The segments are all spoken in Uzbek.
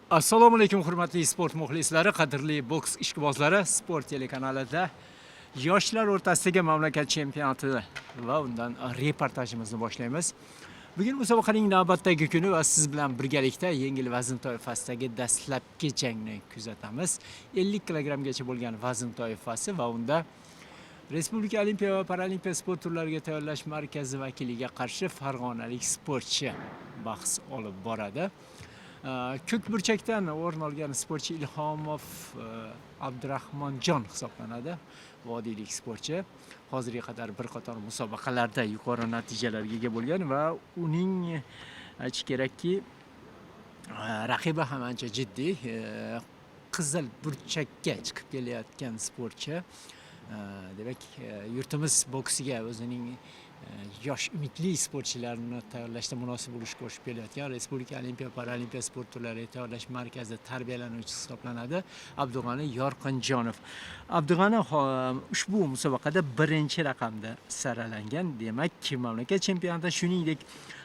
Assalomu alaykum, hurmatli sport muxlislari, qadrli boks ishqibozlari. Sport telekanalida yoshlar o'rtasidagi mamlakat chempionati va undan reportajimizni boshlaymiz. Bugun musobaqaning navbatdagi kuni va siz bilan birgalikda yengil vazn toifasidagi dastlabki jangni kuzatamiz. 50 kilogrammgacha bo'lgan vazn toifasi va unda Respublika Olimpiya va Paralimpiya sport turlariga tayyorlash markazi vakiliga qarshi farg'onalik sportchi bahs olib boradi. Ko'k burchakdan o'rin olgan sportchi Ilhomov Abdurahmonjon hisoblanadi. Vodiylik sportchi hozirga qadar bir qator musobaqalarda yuqori natijalarga ega bo'lgan va uning, aytish kerakki, raqibi ham ancha jiddiy. Qizil burchakka chiqib kelayotgan sportchi, demak, yurtimiz boksiga o'zining yosh umidli sportchilarni tayyorlashda munosib ulush qo'shib kelayotgan Respublika Olimpiya Paralimpiya sport turlariga tayyorlash markazi tarbiyalanuvchisi hisoblanadi, Abdug'ani Yorqinjonov. Abdug'ani ushbu musobaqada birinchi raqamda saralangan. Demak, mamlakat chempionatida, shuningdek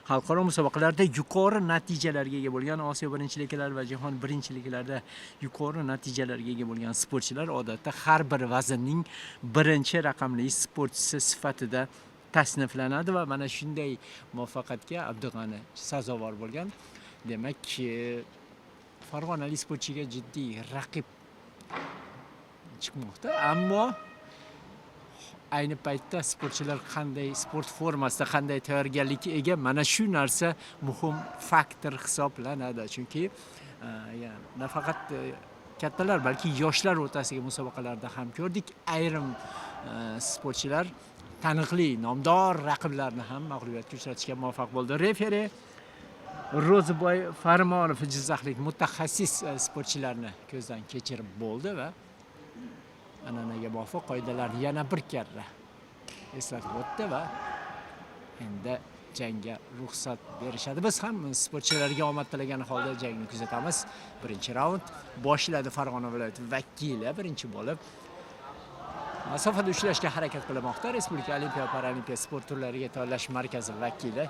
xalqaro musobaqalarda yuqori natijalarga ega bo'lgan, Osiyo birinchiliklari va jahon birinchiliklarida yuqori natijalarga ega bo'lgan sportchilar odatda har bir vaznning birinchi raqamli sportchisi sifatida tasniflanadi va mana shunday muvaffaqiyatga Abdug'ani sazovor bo'lgan. Demak, farg'onalik sportchiga jiddiy raqib chiqmoqda, ammo ayni paytda sportchilar qanday sport formasida, qanday tayyorgarlikka ega, mana shu narsa muhim faktor hisoblanadi. Chunki nafaqat kattalar, balki yoshlar o'rtasidagi musobaqalarda ham ko'rdik, ayrim sportchilar taniqli, nomdor raqiblarni ham mag'lubiyatga uchratishga muvaffaq bo'ldi. Referi Ro'ziboy Farmonov, jizzaxlik mutaxassis, sportchilarni ko'zdan kechirib bo'ldi va an'anaga muvofiq qoidalarni yana bir karra eslatib o'tdi va endi jangga ruxsat berishadi. Biz ham sportchilarga omad tilagan holda jangni kuzatamiz. Birinchi raund boshladi. Farg'ona viloyati vakili birinchi bo'lib masofada ushlashga harakat qilmoqda. Respublika Olimpiya va Paralimpiya sport turlariga tayyorlash markazi vakili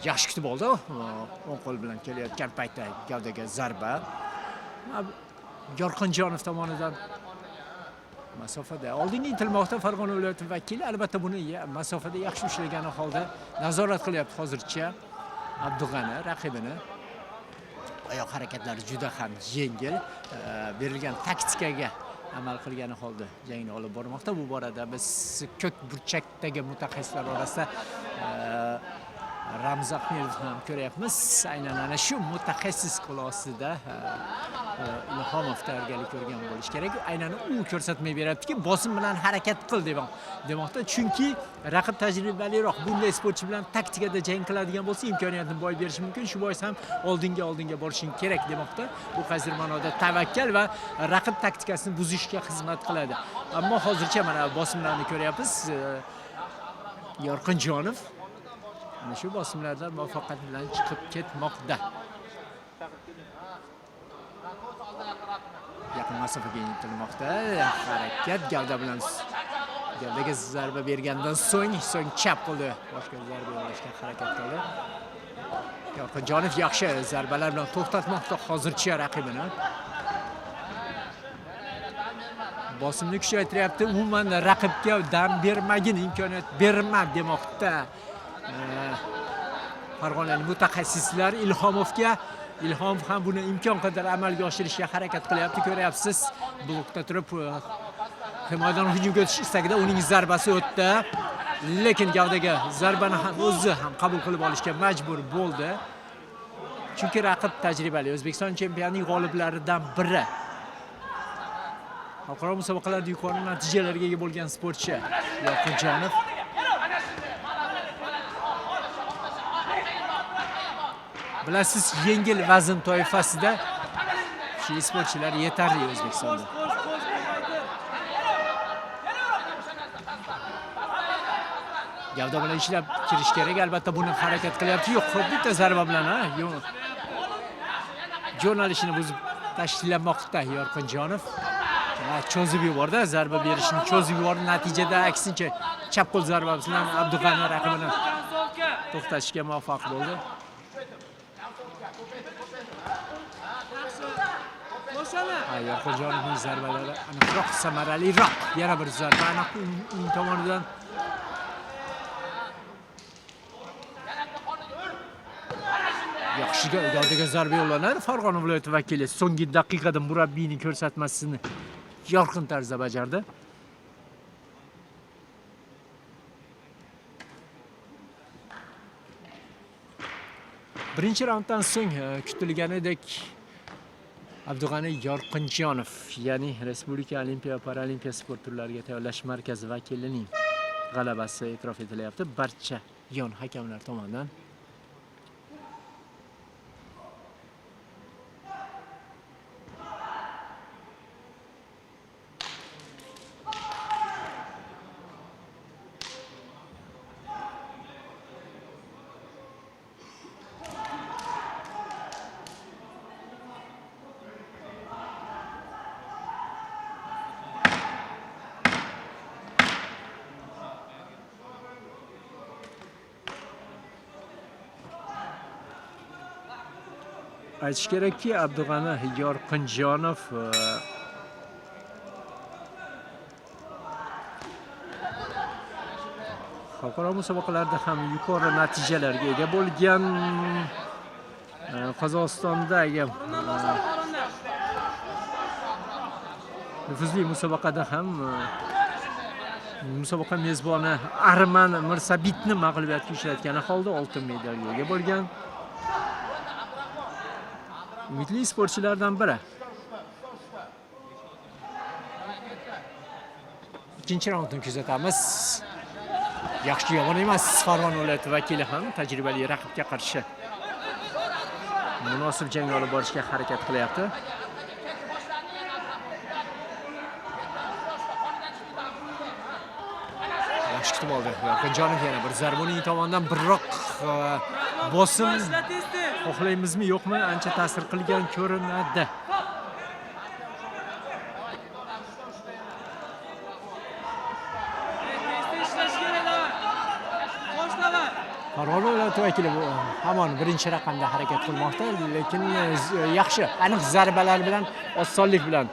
yaxshi kutib oldi. O'ng qo'l bilan kelayotgan paytda gavdaga zarba Yorqinjonov tomonidan. Masofada oldinga intilmoqda Farg'ona viloyati vakili. Albatta, buni masofada yaxshi ushlagani holda nazorat qilyapti hozircha Abdug'ani raqibini. Oyoq harakatlari juda ham yengil, berilgan taktikaga amal qilgani holda jangni olib bormoqda. Bu borada biz ko'k burchakdagi mutaxassislar orasida Ramz Ahmedovni ham ko'ryapmiz. Aynan ana shu mutaxassis qo'l ostida Ilhomov tayyorgarlik ko'rgan bo'lishi kerak. Aynan u ko'rsatma beryaptiki, bosim bilan harakat qil demoqda, chunki raqib tajribaliroq. Bunday sportchi bilan taktikada jang qiladigan bo'lsa, imkoniyatni boy berishi mumkin. Shu bois ham oldinga borishing kerak demoqda. Bu qaysidir ma'noda tavakkal va raqib taktikasini buzishga xizmat qiladi. Ammo hozircha mana bosimlarni ko'ryapmiz. Yorqinjonov ana shu bosimlardan muvaffaqiyat bilan chiqib ketmoqda. Yaqin masofaga intilmoqda. Harakat gavda bilan, gavdaga zarba bergandan so'ng chap qo'lda boshqa zarba yo'llashga harakat qildi. Yorqinjonov yaxshi zarbalar bilan to'xtatmoqda hozircha raqibini. Bosimni kuchaytiryapti. Umuman raqibga dam bermagin, imkoniyat berma demoqda farg'onalik mutaxassislar Ilhomovga. Ilhomov ham buni imkon qadar amalga oshirishga harakat qilyapti. Ko'ryapsiz, blokda turib himoyadan hujumga o'tish istagida, uning zarbasi o'tdi, lekin gavdaga zarbani ham o'zi ham qabul qilib olishga majbur bo'ldi, chunki raqib tajribali, O'zbekiston chempionining g'oliblaridan biri, xalqaro musobaqalarda yuqori natijalarga ega bo'lgan sportchi Yorqinjonov. Bilasiz, yengil vazn toifasida kuchli sportchilar yetarli O'zbekistonda. Gavda bilan ishlab kirish kerak, albatta buni harakat qilyapti. Yo'q, bitta zarba bilan, ha, yo'q. Yo'nalishini buzib tashlamoqda Yorqinjonov. Cho'zib yubordi, zarba berishini cho'zib yubordi. Natijada aksincha chap qo'l zarbasi bilan Abdug'ani raqibini to'xtatishga muvaffaq bo'ldi. Yorqinjonovning zarbalari aniqroq, samaraliroq. Yana bir zarba aniq uning tomonidan. Yaxshiga degan zarba yo'llanadi. Farg'ona viloyati vakili so'nggi daqiqada murabbiyning ko'rsatmasini yorqin tarzda bajardi. Birinchi raunddan so'ng kutilganidek Abdug'ani Yorqinjonov, ya'ni Respublika Olimpiya va Paralimpiya sport turlariga tayyorlash markazi vakilining g'alabasi e'tirof etilyapti barcha yon hakamlar tomonidan. Aytish kerakki, Abdug'ani Yorqinjonov xalqaro musobaqalarda ham yuqori natijalarga ega bo'lgan. Qozog'istondagi nufuzli musobaqada ham musobaqa mezboni Arman Mirsabitni mag'lubiyatga uchratgani holda oltin medalga ega bo'lgan. Umidli sportchilardan biri. Ikkinchi raundni kuzatamiz. Yaxshi yomon emas. Farg'ona viloyati vakili ham tajribali raqibga qarshi munosib jang olib borishga harakat qilyapti. Yaxshi kutib oldi. Yorqinjonov yana bir zarba uning tomonidan, biroq bosim xohlaymizmi yo'qmi ancha ta'sir qilgan ko'rinadi. Farg'ona viloyati vakili hamon birinchi raqamda harakat qilmoqda, lekin yaxshi, aniq zarbalar bilan, osonlik bilan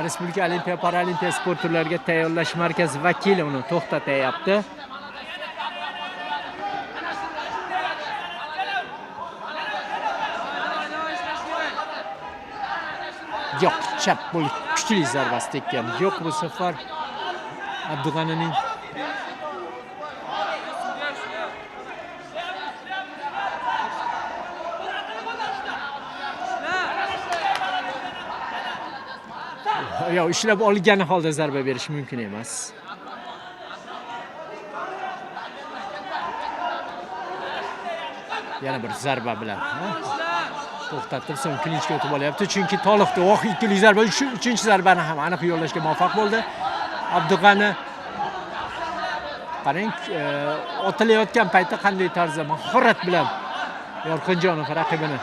Respublika Olimpiya Paralimpiya sport turlariga tayyorlash markazi vakili uni to'xtatyapti. Yo'q, chap bo'l kuchli zarbasi tekkan. Yo'q, bu safar Abdug'anining yo ishlab olgani holda zarba berish mumkin emas. Yana bir zarba bilan to'xtatib, so'ng klinchga o'tib olyapti, chunki toliqdi. Oh, ikkili zarba, uchinchi zarbani ham aniq yo'llashga muvaffaq bo'ldi Abdug'ani. Qarang, otilayotgan paytda qanday tarzda mahorat bilan Yorqinjonov raqibini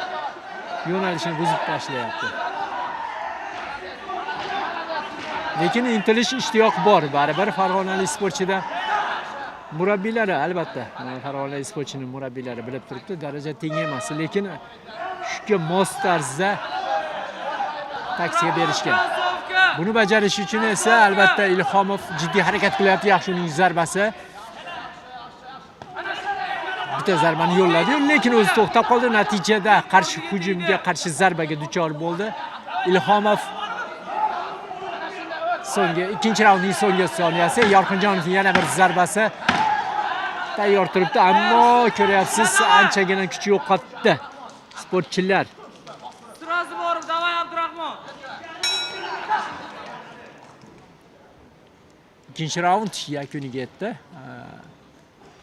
yo'nalishini buzib tashlayapti. Lekin intilish, ishtiyoq bor baribir farg'onalik sportchida. Murabbiylari albatta, farg'onalik sportchining murabbiylari bilib turibdi, daraja teng emas, lekin shunga mos tarzda taksiya berishgan. Buni bajarish uchun esa albatta Ilhomov jiddiy harakat qilyapti. Yaxshi uning zarbasi. Bitta zarbani yo'lladi, lekin o'zi to'xtab qoldi. Natijada qarshi hujumga qarshi zarbaga duchor bo'ldi Ilhomov. So'nggi ikkinchi raundning so'nggi soniyasi. Yorqinjonovning yana bir zarbasi tayyor turibdi, ammo ko'ryapsiz, anchagina kuch yo'qotdi sportchilar. Sirasi borib, davay Abdurahmon. Ikkinchi raund yakuniga yetdi.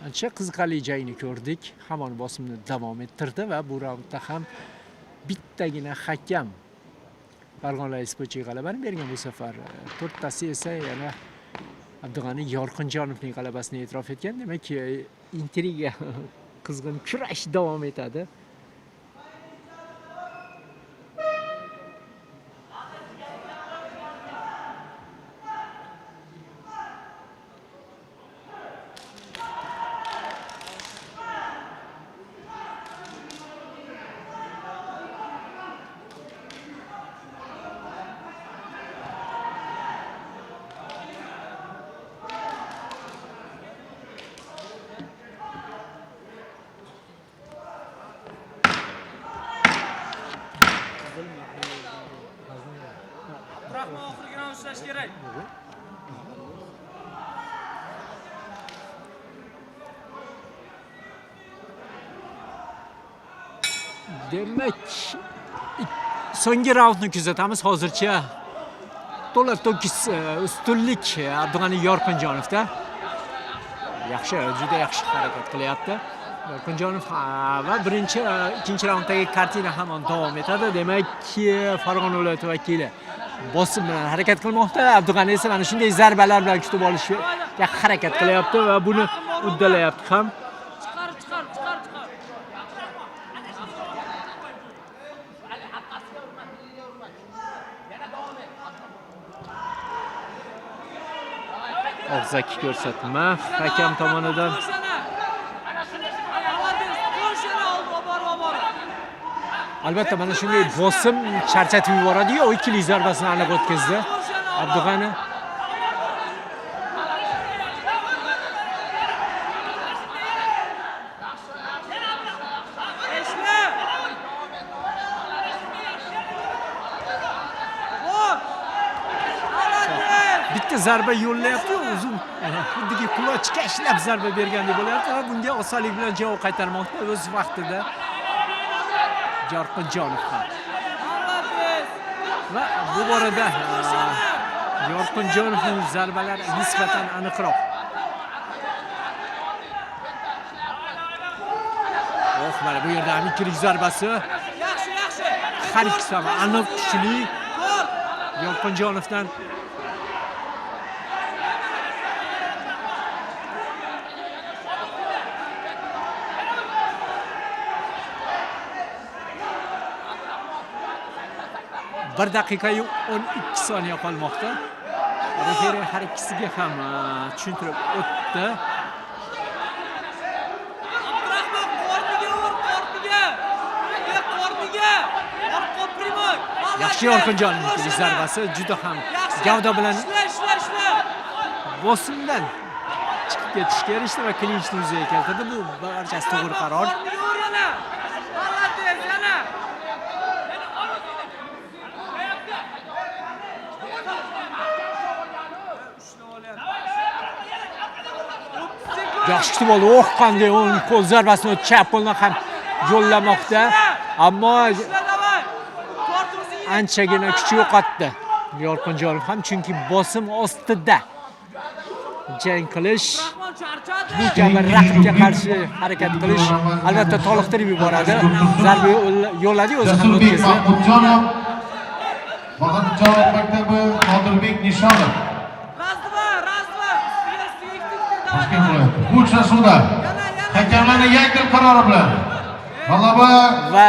Ancha qiziqarli jangni ko'rdik. Hamon bosimni davom ettirdi va bu raundda ham bittagina hakam Farg'onalik sportchiga g'alabani bergan bu safar. To'rttasi esa yana Abdug'ani Yorqinjonovning g'alabasini e'tirof etgan. Demak, intriga, qizg'in kurash davom etadi. Abdurahmon oxirgi raund ishlash kerak. Demak, so'nggi raundni kuzatamiz hozircha. To'la to'kis ustunlik Abdug'ani Yorqinjonovda. Yaxshi, juda yaxshi harakat qilyapti Yorqinjonov va birinchi, ikkinchi raunddagi kartina hamon davom etadi. Demak, Farg'ona viloyati vakili bosim bilan harakat qilmoqda. Abdug'ani esa mana shunday zarbalar bilan kutib olishga harakat qilyapti va buni uddalayapti ham. Chiqar, chiqar, chiqar, chiqar. Og'zaki ko'rsatma hakam tomonidan. Albatta mana shunday bosim charchatib yuboradi-yu, ikkilik zarbasini aniq o'tkazdi Abdug'ani. Bitta zarba yo'llayapti, uzun xuddiki qulochga ishlab zarba bergandek bo'lyapti va bunga osonlik bilan javob qaytarmoqda o'z vaqtida Yorqinjonov ham. Va bu borada Yorqinjonovning zarbalari nisbatan aniqroq. Oh, mana bu yerda ham ikkilik zarbasi. Yaxshi, yaxshi. Har ikkisi ham aniq, kuchli. Yorqinjonovdan. Bir daqiqayu 12 soniya qolmoqda. Referi har ikkisiga ham tushuntirib o'tdi. Abdurahmon qorniga ur, qorniga. Qorniga. Orqa primoy. Yaxshi Yorqinjonovning zarbasi juda ham gavda bilan bosimdan chiqib ketishga erishdi va klinchni yuzaga keltirdi. Bu barchasi to'g'ri qaror. Yaxshi kutib oldi. Oh, qanday o'ng qo'l zarbasini chap qo'ldan ham yo'llamoqda. Ammo anchagina kuch yo'qotdi Yorqinjonov ham, chunki bosim ostida jang qilish, bu kabi raqibga qarshi harakat qilish albatta toliqtirib yuboradi. Zarba yo'lladi, o'zi ham o'tkazdi. Mahmudjonov, Bahodirjonov maktabi, Nodirbek Nishonov. Toshkent viloyati. Bu uchrashuvda hakamlarning yakdil qarori bilan g'alaba va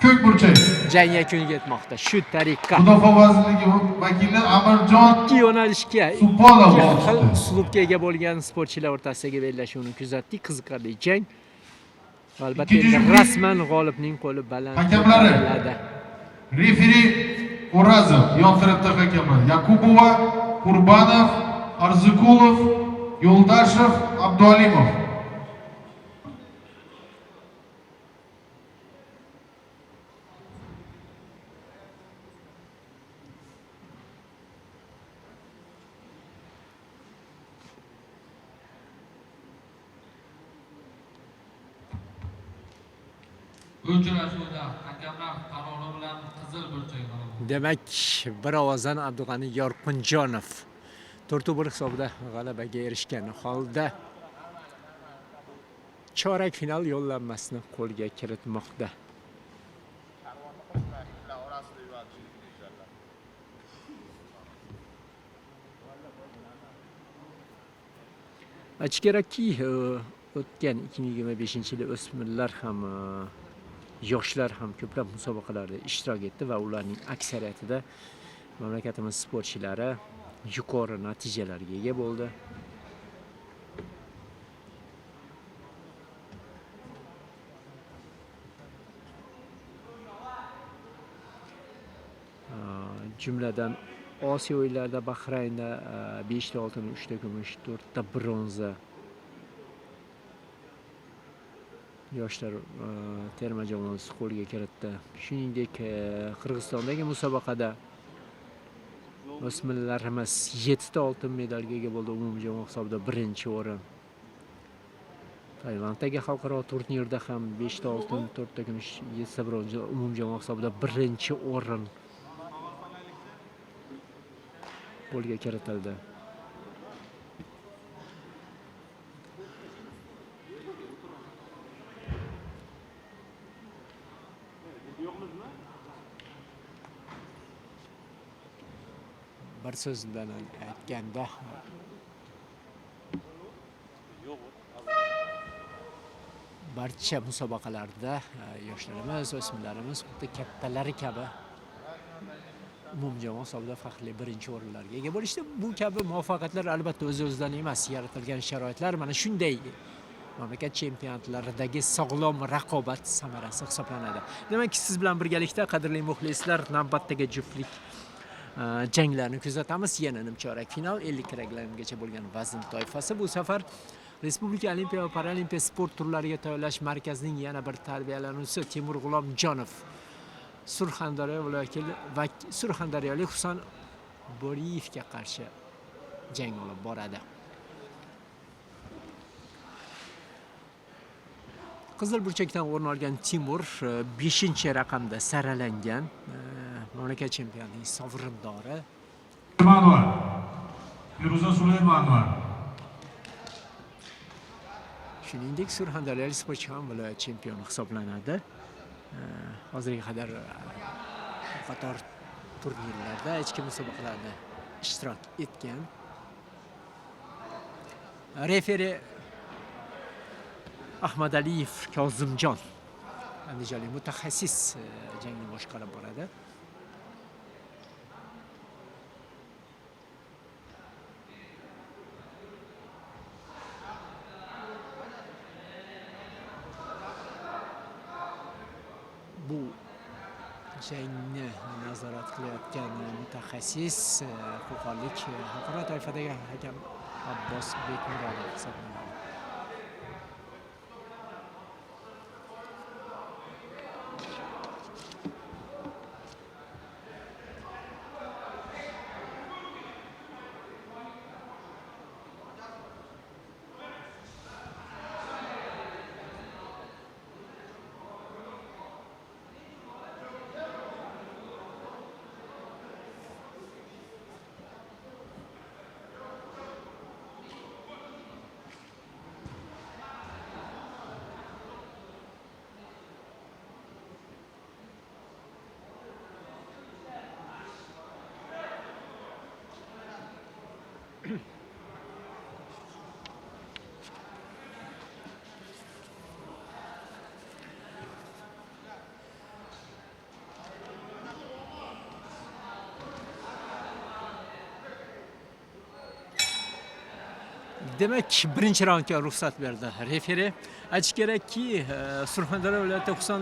ko'k burchak. Jang yakuniga yetmoqda. Shu tariqa Mudofaa vazirligi vakili Amirjon ikki yo'nalishga, Suponov ikki xil chiqdi. uslubga ega bo'lgan sportchilar o'rtasidagi bellashuvni kuzatdik. Qiziqarli jang. Va albatta endi rasman g'olibning qo'li baland Hakamlari. Referi O'razov, yon tarafda hakamlar Yakubova, Qurbanov, Arzikulov, Yo'ldashev, Abdualimov. Uchrashuvda hakamlar qarori bilan qizil burchak g'alaba. Demak, bir ovozdan Abdug'ani Yorqinjonov 4-1 hisobida g'alabaga erishgan holda chorak final yo'llanmasini qo'lga kiritmoqda. Aytish kerakki, o'tgan 2025-yil o'smirlar ham, yoshlar ham ko'plab musobaqalarda ishtirok etdi va ularning aksariyatida mamlakatimiz sportchilari yuqori natijalarga ega bo'ldi. Jumladan Osiyo o'yinlarida Bahraynda 5 ta oltin, 3 ta kumush, 4 ta bronza yoshlar terma jamoasi qo'lga kiritdi. Shuningdek, Qirg'izistondagi musobaqada O'smirlarimiz 7 ta oltin medalga ega bo'ldi, umumjamoa hisobida birinchi o'rin. Tailanddagi xalqaro turnirda ham 5 ta oltin, 4 ta kumush, 7 ta bronza, umumjamoa hisobida birinchi o'rin qo'lga kiritildi. Bir so'z bilan aytganda, barcha musobaqalarda yoshlarimiz, o'smirlarimiz xuddi kattalari kabi umumjamoa hisobida faxrli birinchi o'rinlarga ega bo'lishdi. Bu kabi muvaffaqiyatlar albatta o'z-o'zidan emas, yaratilgan sharoitlar mana shunday mamlakat chempionatlaridagi sog'lom raqobat samarasi hisoblanadi. Demak, siz bilan birgalikda, qadrli muxlislar, navbatdagi juftlik janglarni kuzatamiz. Yana nimchorak final 50 kilogrammgacha bo'lgan vazn toifasi. Bu safar Respublika Olimpiya va Paralimpiya sport turlariga tayyorlash markazining yana bir tarbiyalanuvchisi Temur G'ulomjonov Surxondaryo viloyati va Surxondaryolik Husan Bo'riyevga qarshi jang olib boradi. Qizil burchakdan o'rin olgan Timur 5-raqamda saralangan, mamlakat chempionining sovrindori. Suleymanova. Feruza Suleymanova. Shuningdek, surxondaryolik sportchi ham viloyat chempioni hisoblanadi. Hozirga qadar bir qator turnirlarda, ichki musobaqalarda ishtirok etgan. Referi Ahmadaliyev Kozimjon, andijonlik mutaxassis, jangni boshqarib boradi. Bu jangni nazorat qilayotgan mutaxassis qo'qonlik xalqaro toifadagi hakam Abbos Bekmurodov hisoblanadi. Demak, birinchi raundga ruxsat berdi referi. Aytish kerakki, Surxondaryo viloyati Husan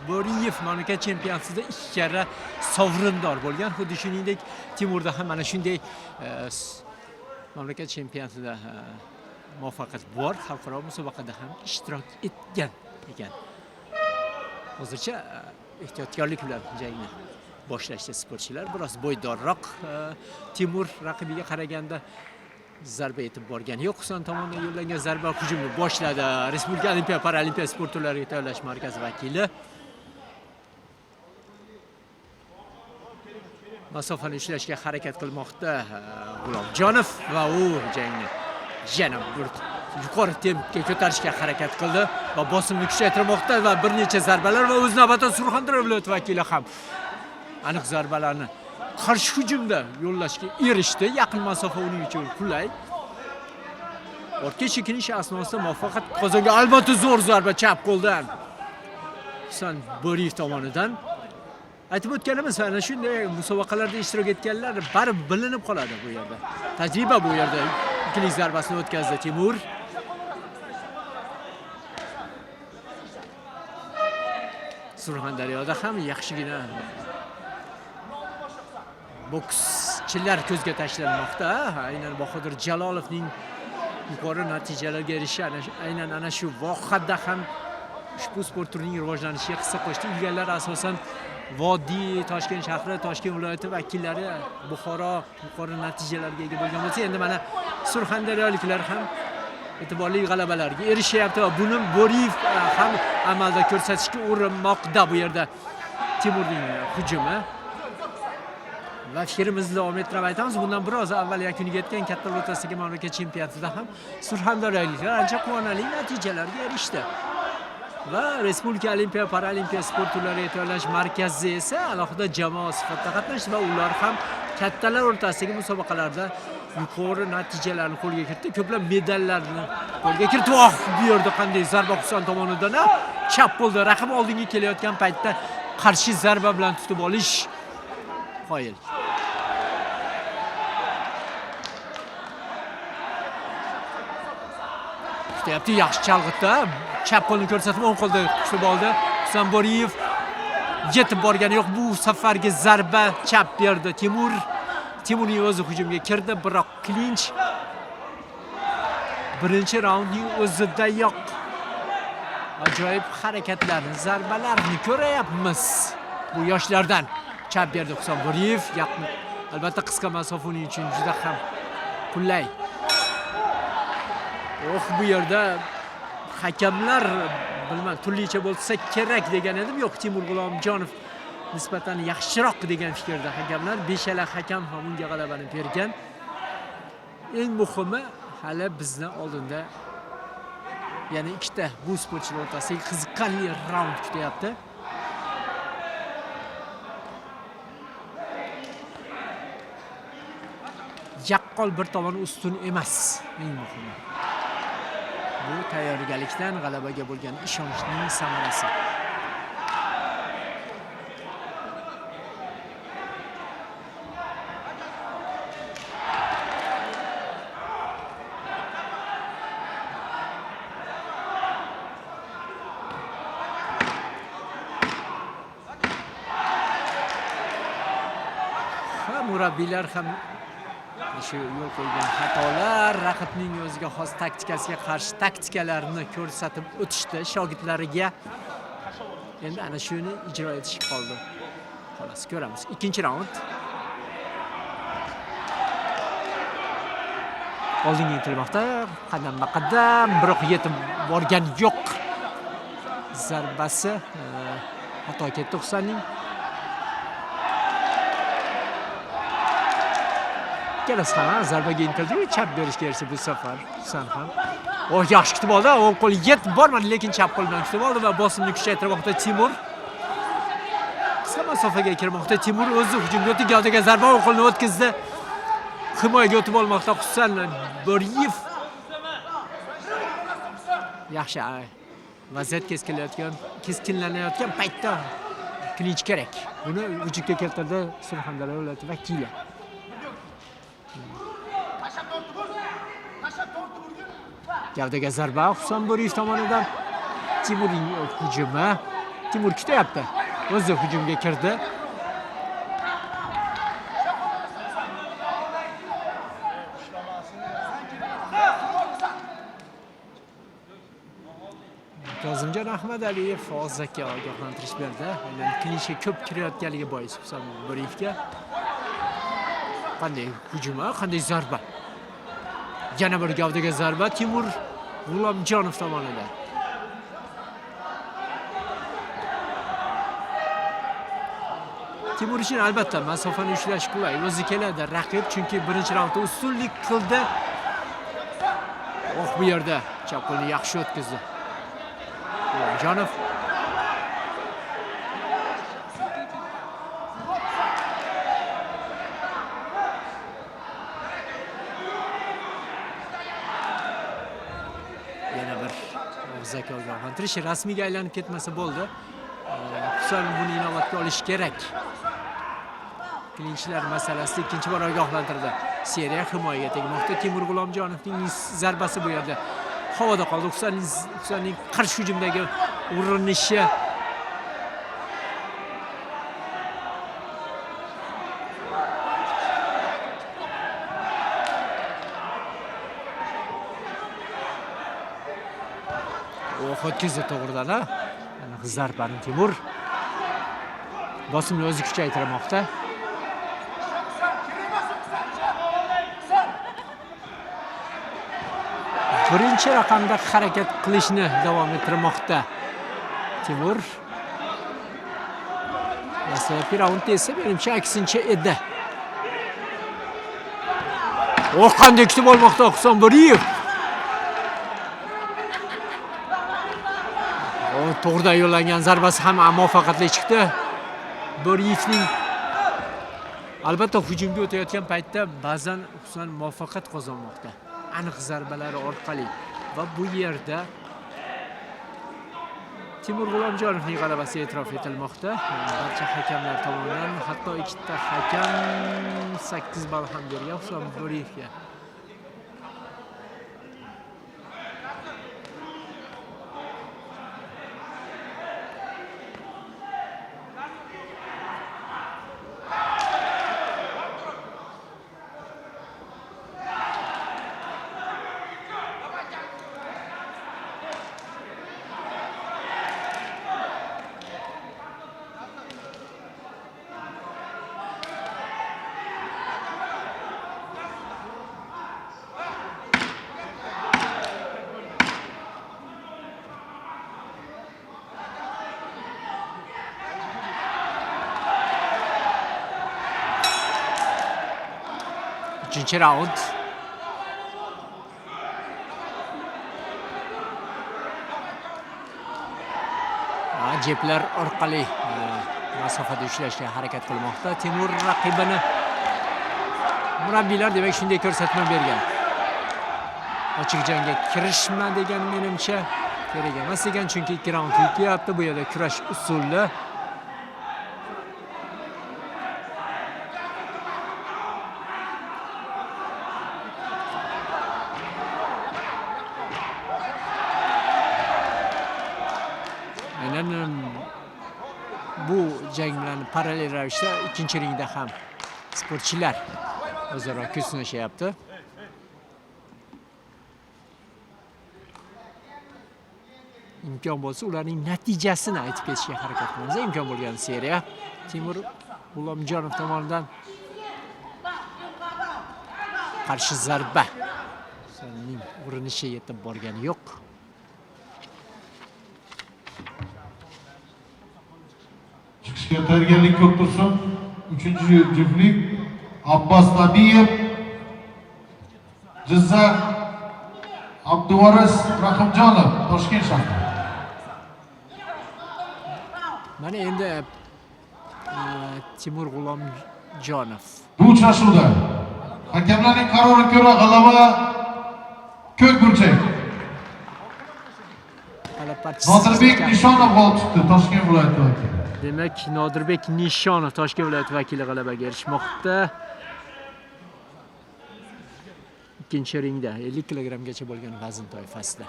Bo'riyev mamlakat chempionatida 2 karra sovrindor bo'lgan. Xuddi shuningdek, Timurda ham mana shunday mamlakat chempionatida muvaffaqiyat bor, xalqaro musobaqada ham ishtirok etgan ekan. Hozircha ehtiyotkorlik bilan jangni boshlashdi sportchilar. Biroz bo'ydorroq Timur raqibiga qaraganda zarba yetib borgani yo'q. Husan tomonidan yo'llangan zarba hujumni boshladi. Respublika Olimpiya Paralimpiya sport turlariga tayyorlash markazi vakili. Masofani ushlashga harakat qilmoqda G'ulomjonov va u jangni yana bir yuqori tempga ko'tarishga harakat qildi va bosimni kuchaytirmoqda va bir necha zarbalar va o'z navbatida Surxondaryo viloyati vakili ham aniq zarbalarni qarshi hujumda yo'llashga erishdi. Yaqin masofa uning uchun qulay. Ortga chekinish asnosida muvaffaqiyat qozongan. Albatta zo'r zarba chap qo'ldan Husan Bo'riyev tomonidan. Aytib o'tganimiz, ana shunday musobaqalarda ishtirok etganlar baribir bilinib qoladi bu yerda. Tajriba bu yerda ikkilik zarbasini o'tkazdi Timur. Surxondaryoda ham yaxshigina bokschilar ko'zga tashlanmoqda. Aynan Bahodir Jalolovning yuqori natijalarga erishishi aynan ana shu vohada ham ushbu sport turining rivojlanishiga hissa qo'shdi. Ilgarilar asosan Vodiy, Toshkent shahri, Toshkent viloyati vakillari Buxoro yuqori natijalarga ega bo'lgan bo'lsa, endi mana Surxondaryoliklar ham e'tiborli g'alabalarga erishyapti va buni Bo'riyev ham amalda ko'rsatishga urinmoqda. Bu yerda Timurning hujumi va fikrimizni davom ettirib aytamiz, bundan biroz avval yakuniga yetgan kattalar o'rtasidagi mamlakat chempionatida ham surxondaryoliklar ancha quvonarli natijalarga erishdi. Va Respublika Olimpiya Paralimpiya sport turlariga tayyorlash markazi esa alohida jamoa sifatida qatnashdi va ular ham kattalar o'rtasidagi musobaqalarda yuqori natijalarni qo'lga kiritdi, ko'plab medallarni qo'lga kiritdi. Oh, bu yerda qanday zarba Husan tomonidan, chap qo'lda raqib oldinga kelayotgan paytda qarshi zarba bilan tutib olish qoyil. Kutyapti, yaxshi chalg'itdi. Chap qo'lni ko'rsatib, o'ng qo'lda tutib oldi. Husan Bo'riyev yetib borgani yo'q. Bu safargi zarba chap berdi Timur. Timurning o'zi hujumga kirdi, biroq klinch birinchi raundning o'zidayoq ajoyib harakatlarni, zarbalarni ko'rayapmiz bu yoshlardan. Chap berdi Husan Bo'riyev. Albatta qisqa masofa uning uchun juda ham qulay. Oh, bu yerda hakamlar bilmam turlicha bo'lsa kerak degan edim. Yo'q, Timur G'ulomjonov nisbatan yaxshiroq degan fikrda hakamlar. Beshala hakam ham unga g'alabani bergan. Eng muhimi hali bizni oldinda yana ikkita bu sportchilar o'rtasidagi qiziqarli raund kutyapti. Yaqqol bir tomon ustun emas, eng muhimi. Bu tayyorgarlikdan g'alabaga bo'lgan ishonchning samarasi. Ha, murabbiylar ham shu yo'l qo'ygan xatolar, raqibning o'ziga xos taktikasiga qarshi taktikalarni ko'rsatib o'tishdi shogirdlariga. Endi ana shuni ijro etish qoldi. Xolos, ko'ramiz. Ikkinchi raund. Oldinga intilmoqda, qadamba-qadam, biroq yetib borgan yo'q. Zarbasi xato ketdi Husanning. Ikkalasi ham zarbaga intildi, chap berishga erishdi bu safar Husan ham. Oh, yaxshi kutib oldi, o'ng qo'li yetib bormadi, lekin chap qo'l bilan kutib oldi va bosimni kuchaytirmoqda Timur. Qisqa masofaga kirmoqda Timur, o'zi hujumga o'tdi, gavdaga zarba, o'ng qo'lni o'tkazdi. Himoyaga o'tib olmoqda Husan Bo'riyev. Yaxshi, vaziyat keskinlanayotgan paytda klinch kerak. Buni vujudga keltirdi Surxondaryo viloyati vakili. Gavdaga zarba Husan Bo'riyev tomonidan. Timurning hujumi. Timur kutyapti. O'zi hujumga kirdi. Kazımcan Ahmadaliyev og'zaki ogohlantirish berdi. Aynan klinchga ko'p kirayotganligi bois Husan Bo'riyevga. Qanday hujumi, qanday zarba. Yana bir gavdaga zarba Timur G'ulomjonov tomonidan. Timur uchun albatta masofani ushlash qulay. O'zi keladi raqib, chunki birinchi raundda ustunlik qildi. Oh, bu yerda chap qo'lni yaxshi o'tkazdi G'ulomjonov. Yana bir og'zaki ogohlantirish, rasmiyga aylanib ketmasa bo'ldi. Husan buni inobatga olish kerak. Klinchlar masalasida ikkinchi bor ogohlantirdi. Seriya himoyaga tegmoqda. Timur G'ulomjonovning zarbasi bu yerda havoda qoldi. Husanning qarshi hujumdagi urinishi. O'tkazdi to'g'ridan, ha? Ana zarbani Timur. Bosimni o'zi kuchaytirmoqda. Birinchi raqamda harakat qilishni davom ettirmoqda Timur. Dastlabki raundda esa menimcha aksincha edi. Oh, qanday kutib olmoqda Husan Bo'riyev. Oh, to'g'ridan yo'llangan zarbasi ham muvaffaqiyatli chiqdi. Bo'riyevning albatta hujumga o'tayotgan paytda ba'zan Husan muvaffaqiyat qozonmoqda. Aniq zarbalari orqali va bu yerda Timur G'ulomjonovning g'alabasi e'tirof etilmoqda. Barcha hakamlar tomonidan, hatto ikkita hakam 8 ball ham bergan Husan Bo'riyevga. Uchinchi raund. Jeblar orqali masofada ushlashga harakat qilmoqda Timur raqibini. Murabbiylar demak shunday ko'rsatma bergan. Ochiq jangga kirishma degan menimcha kerak emas ekan, chunki 2 raund yutyapti. Bu yerda kurash usuli. Aynan bu jang bilan parallel ravishda ikkinchi ringda ham sportchilar o'zaro kuch sinashyapti. Imkon bo'lsa ularning natijasini aytib ketishga harakat qilamiz. Imkon bo'lgan seriya Timur G'ulomjonov tomonidan qarshi zarba. Husanning urinishi yetib borgani yo'q. Chiqishga tayyorgarlik ko'rib tursin. 3-juftlik Abbos Nabiyev, Jizzax, Abduvaris Rahimjonov, Toshkent shahri. Mana endi Timur G'ulomjonov. Bu uchrashuvda hakamlarning qaroriga ko'ra g'alaba ko'k burchak. Nodirbek Nishonov g'olib chiqdi, Toshkent viloyati vakili. Demak, Nodirbek Nishonov Toshkent viloyati vakili g'alabaga erishmoqda. Ikkinchi ringda 50 kilogramgacha bo'lgan vazn toifasida.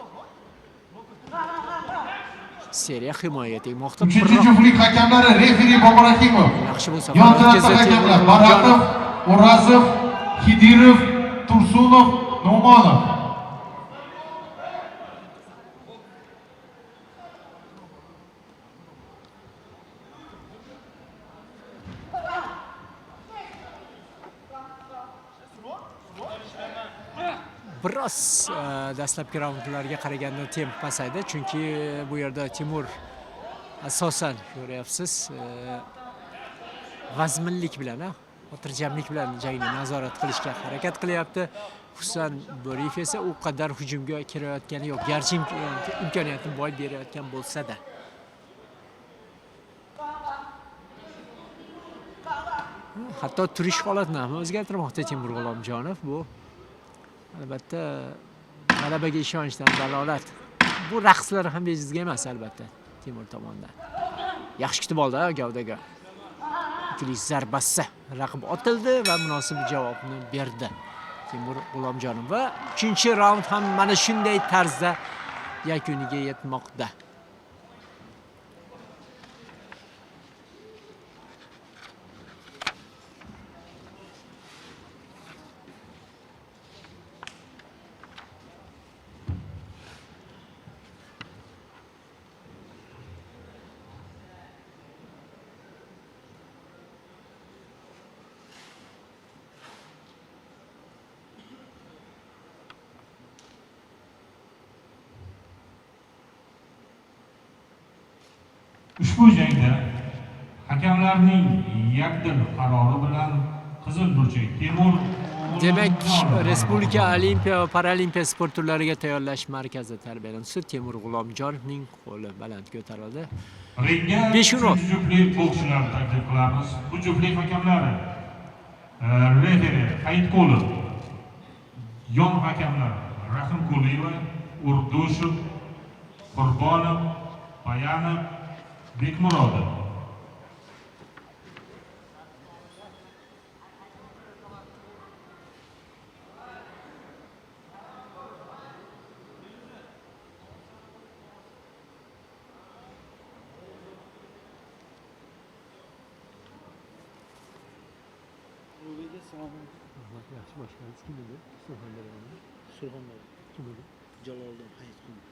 Seriya himoyaga tegmoqda. 3-juftlik hakamlari referi Bobo Rahimov. Yaxshi bu safar Yon tarafda hakamlar Baratov, O'razov, Xidirov, Tursunov, Nu'monov. Biroz dastlabki raundlarga qaraganda temp pasaydi, chunki bu yerda Timur asosan ko'ryapsiz, vazminlik bilan, xotirjamlik bilan jangni nazorat qilishga harakat qilyapti. Husan Bo'riyev esa u qadar hujumga kirayotgani yo'q, garchi imkoniyatni boy berayotgan bo'lsa-da. Hatto turish holatini ham o'zgartirmoqda Timur G'ulomjonov. Bu albatta g'alabaga ishonchdan dalolat. Bu raqslar ham bejizga emas albatta Timur tomonidan. Yaxshi kutib oldi gavdaga. Ikkilik zarbasi raqib otildi va munosib javobni berdi Timur G'ulomjonov va 3-raund ham mana shunday tarzda yakuniga yetmoqda. Ushbu jangda hakamlarning yakdil qarori bilan qizil burchak Temur Demak, Respublika Olimpiya va Paralimpiya sport turlariga tayyorlash markazi tarbiyalanuvchisi Temur G'ulomjonovning qo'li baland ko'tarildi. Ringga Besh urug'. uchinchi juftlik bokschilarni taklif qilamiz. Bu juftlik hakamlari referi Hayitqulov, yon hakamlar Rahimquliyeva, Urdushev, Qurbonov, Bayanov, Bekmurodov. Yaxshi boshlanadi. Kim edi? Surxondaryoning. Surxondaryo. Kim edi? Jaloliddin Hayitqulov.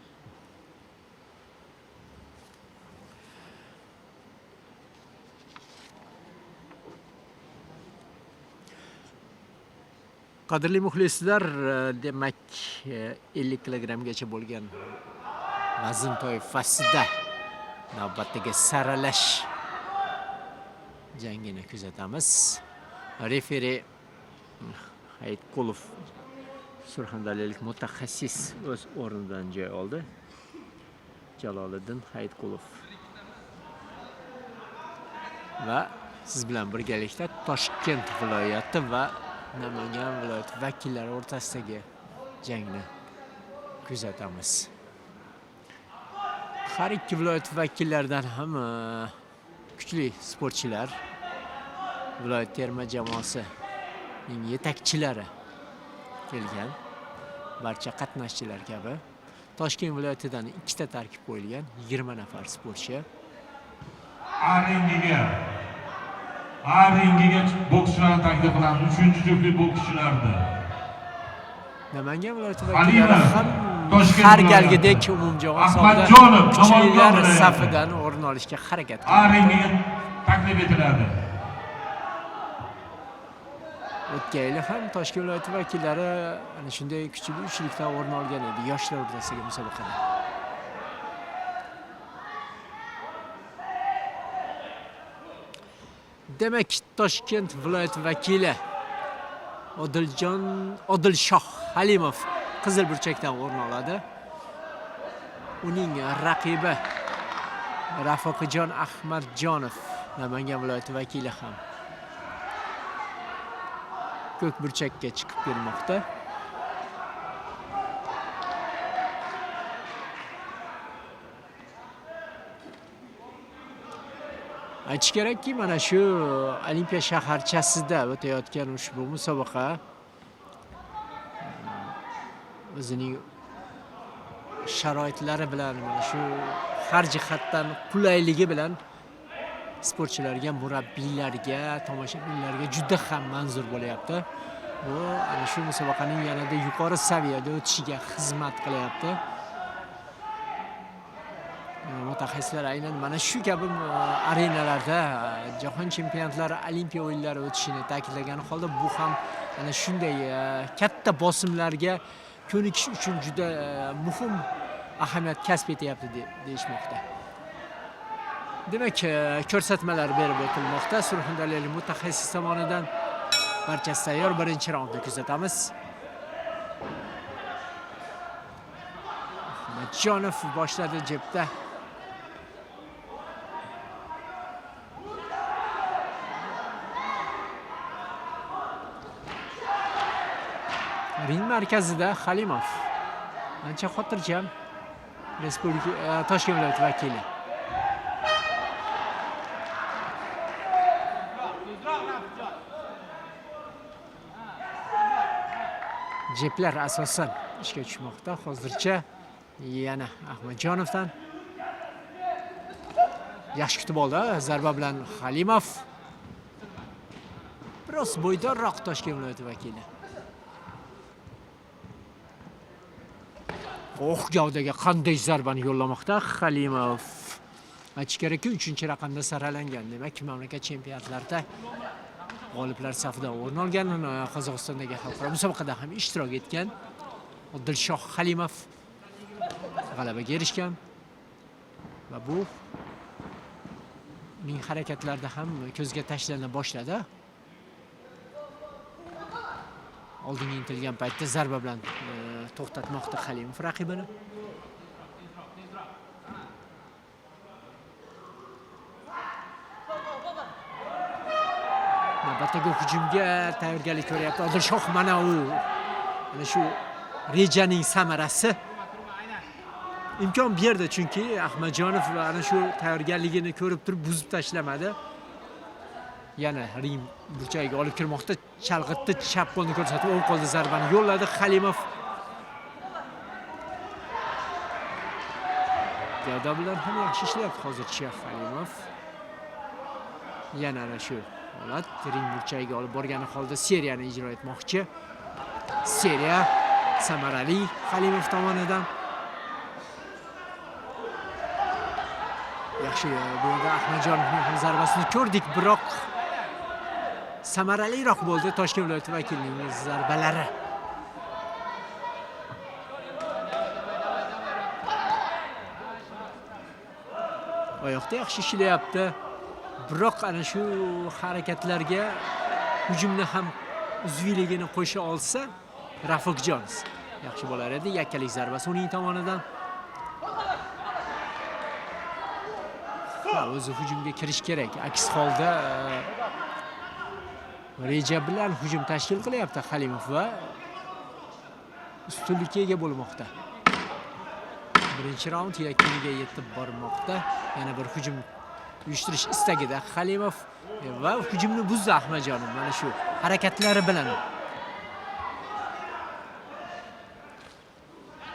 Qadrli muxlislar, demak, 50 kilogrammgacha bo'lgan vazn toifasida navbatdagi saralash jangini kuzatamiz. Referi Hayitqulov, surxondaryolik mutaxassis o'z o'rnidan joy oldi. Jaloliddin Hayitqulov. Va siz bilan birgalikda Toshkent viloyati va Namangan viloyati vakillari o'rtasidagi jangni kuzatamiz. Har ikki viloyat vakillaridan ham kuchli sportchilar, viloyat terma jamoasining yetakchilari kelgan. Barcha qatnashchilar kabi Toshkent viloyatidan ikkita tarkib qo'yilgan, 20 nafar sportchi. A ringiga bokschilarni taklif qilamiz. Uchinchi juftlik bokschilarni. Namangan viloyati Halimov, vakillari ham Toshkent har viloyati. galgidek umumjahon hisobida Ahmadjonov, kuchlilar Namangan viloyati. safidan o'rin olishga harakat A qilmoqda. ringiga taklif etiladi. O'tgan yili ham Toshkent viloyati vakillari ana shunday kuchli uchlikdan o'rin olgan edi yoshlar o'rtasidagi musobaqada. Demak, Toshkent viloyati vakili Odiljon Odilshoh Halimov qizil burchakdan o'rin oladi. Uning raqibi Rafiqjon Ahmadjonov, Namangan viloyati vakili ham ko'k burchakka chiqib kelmoqda. Aytish kerakki, mana shu Olimpiya shaharchasida o'tayotgan ushbu musobaqa o'zining sharoitlari bilan, mana shu har jihatdan qulayligi bilan sportchilarga, murabbiylarga, tomoshabinlarga juda ham manzur bo'lyapti. Bu ana shu musobaqaning yanada yuqori saviyada o'tishiga xizmat qilyapti. Mutaxassislar aynan mana shu kabi arenalarda jahon chempionatlari, olimpiya o'yinlari o'tishini ta'kidlagan holda bu ham ana shunday katta bosimlarga ko'nikish uchun juda muhim ahamiyat kasb etyapti deyishmoqda. Demak, ko'rsatmalar berib o'tilmoqda. Surxondaryolik mutaxassis tomonidan barchasi tayyor. Birinchi raundni kuzatamiz. Ahmadjonov boshladi jebda. Ring markazida Halimov. Ancha xotirjam Respublika Toshkent viloyati vakili. Jeblar asosan ishga tushmoqda hozircha. Yana Ahmadjonovdan yaxshi kutib oldi zarba bilan Halimov. Biroz bo'ydorroq Toshkent viloyati vakili. Oh, gavdaga qanday zarbani yo'llamoqda Halimov. Aytish kerakki, 3-raqamda saralangan. Demak, mamlakat chempionatlarida g'oliblar safida o'rin olgan, Qozog'istondagi xalqaro musobaqada ham ishtirok etgan Odilshoh Halimov g'alabaga erishgan va bu Uning harakatlarida ham ko'zga tashlana boshladi. Oldinga intilgan paytda zarba bilan to'xtatmoqda Halimov raqibini. Navbatdagi hujumga tayyorgarlik ko'ryapti Odilshoh. Mana u, mana shu rejaning samarasi imkon berdi, chunki Ahmadjonov ana shu tayyorgarligini ko'rib turib buzib tashlamadi. Yana ring burchagiga olib kirmoqda, chalg'itdi, chap qo'lni ko'rsatib o'ng qo'lda zarbani yo'lladi Halimov. Gavda bilan ham yaxshi ishlayapti hozircha Halimov. Yana ana shu holat, ring burchagiga olib borgani holda seriyani ijro etmoqchi. Seriya samarali Halimov tomonidan. Yaxshi, bu yerda Ahmadjonovning ham zarbasini ko'rdik, biroq samaraliroq bo'ldi Toshkent viloyati vakilining zarbalari. Oyoqda yaxshi ishlayapti, biroq ana shu harakatlarga hujumni ham uzviyligini qo'sha olsa Rafiq Jons yaxshi bo'lar edi. Yakkalik zarbasi uning tomonidan. Ha, o'zi hujumga kirish kerak. Aks holda reja bilan hujum tashkil qilyapti Halimov va ustunlikka ega bo'lmoqda. Birinchi raund yakuniga yetib bormoqda. Yana bir hujum uyushtirish istagida Halimov va hujumni buzdi Ahmadjonov mana shu harakatlari bilan.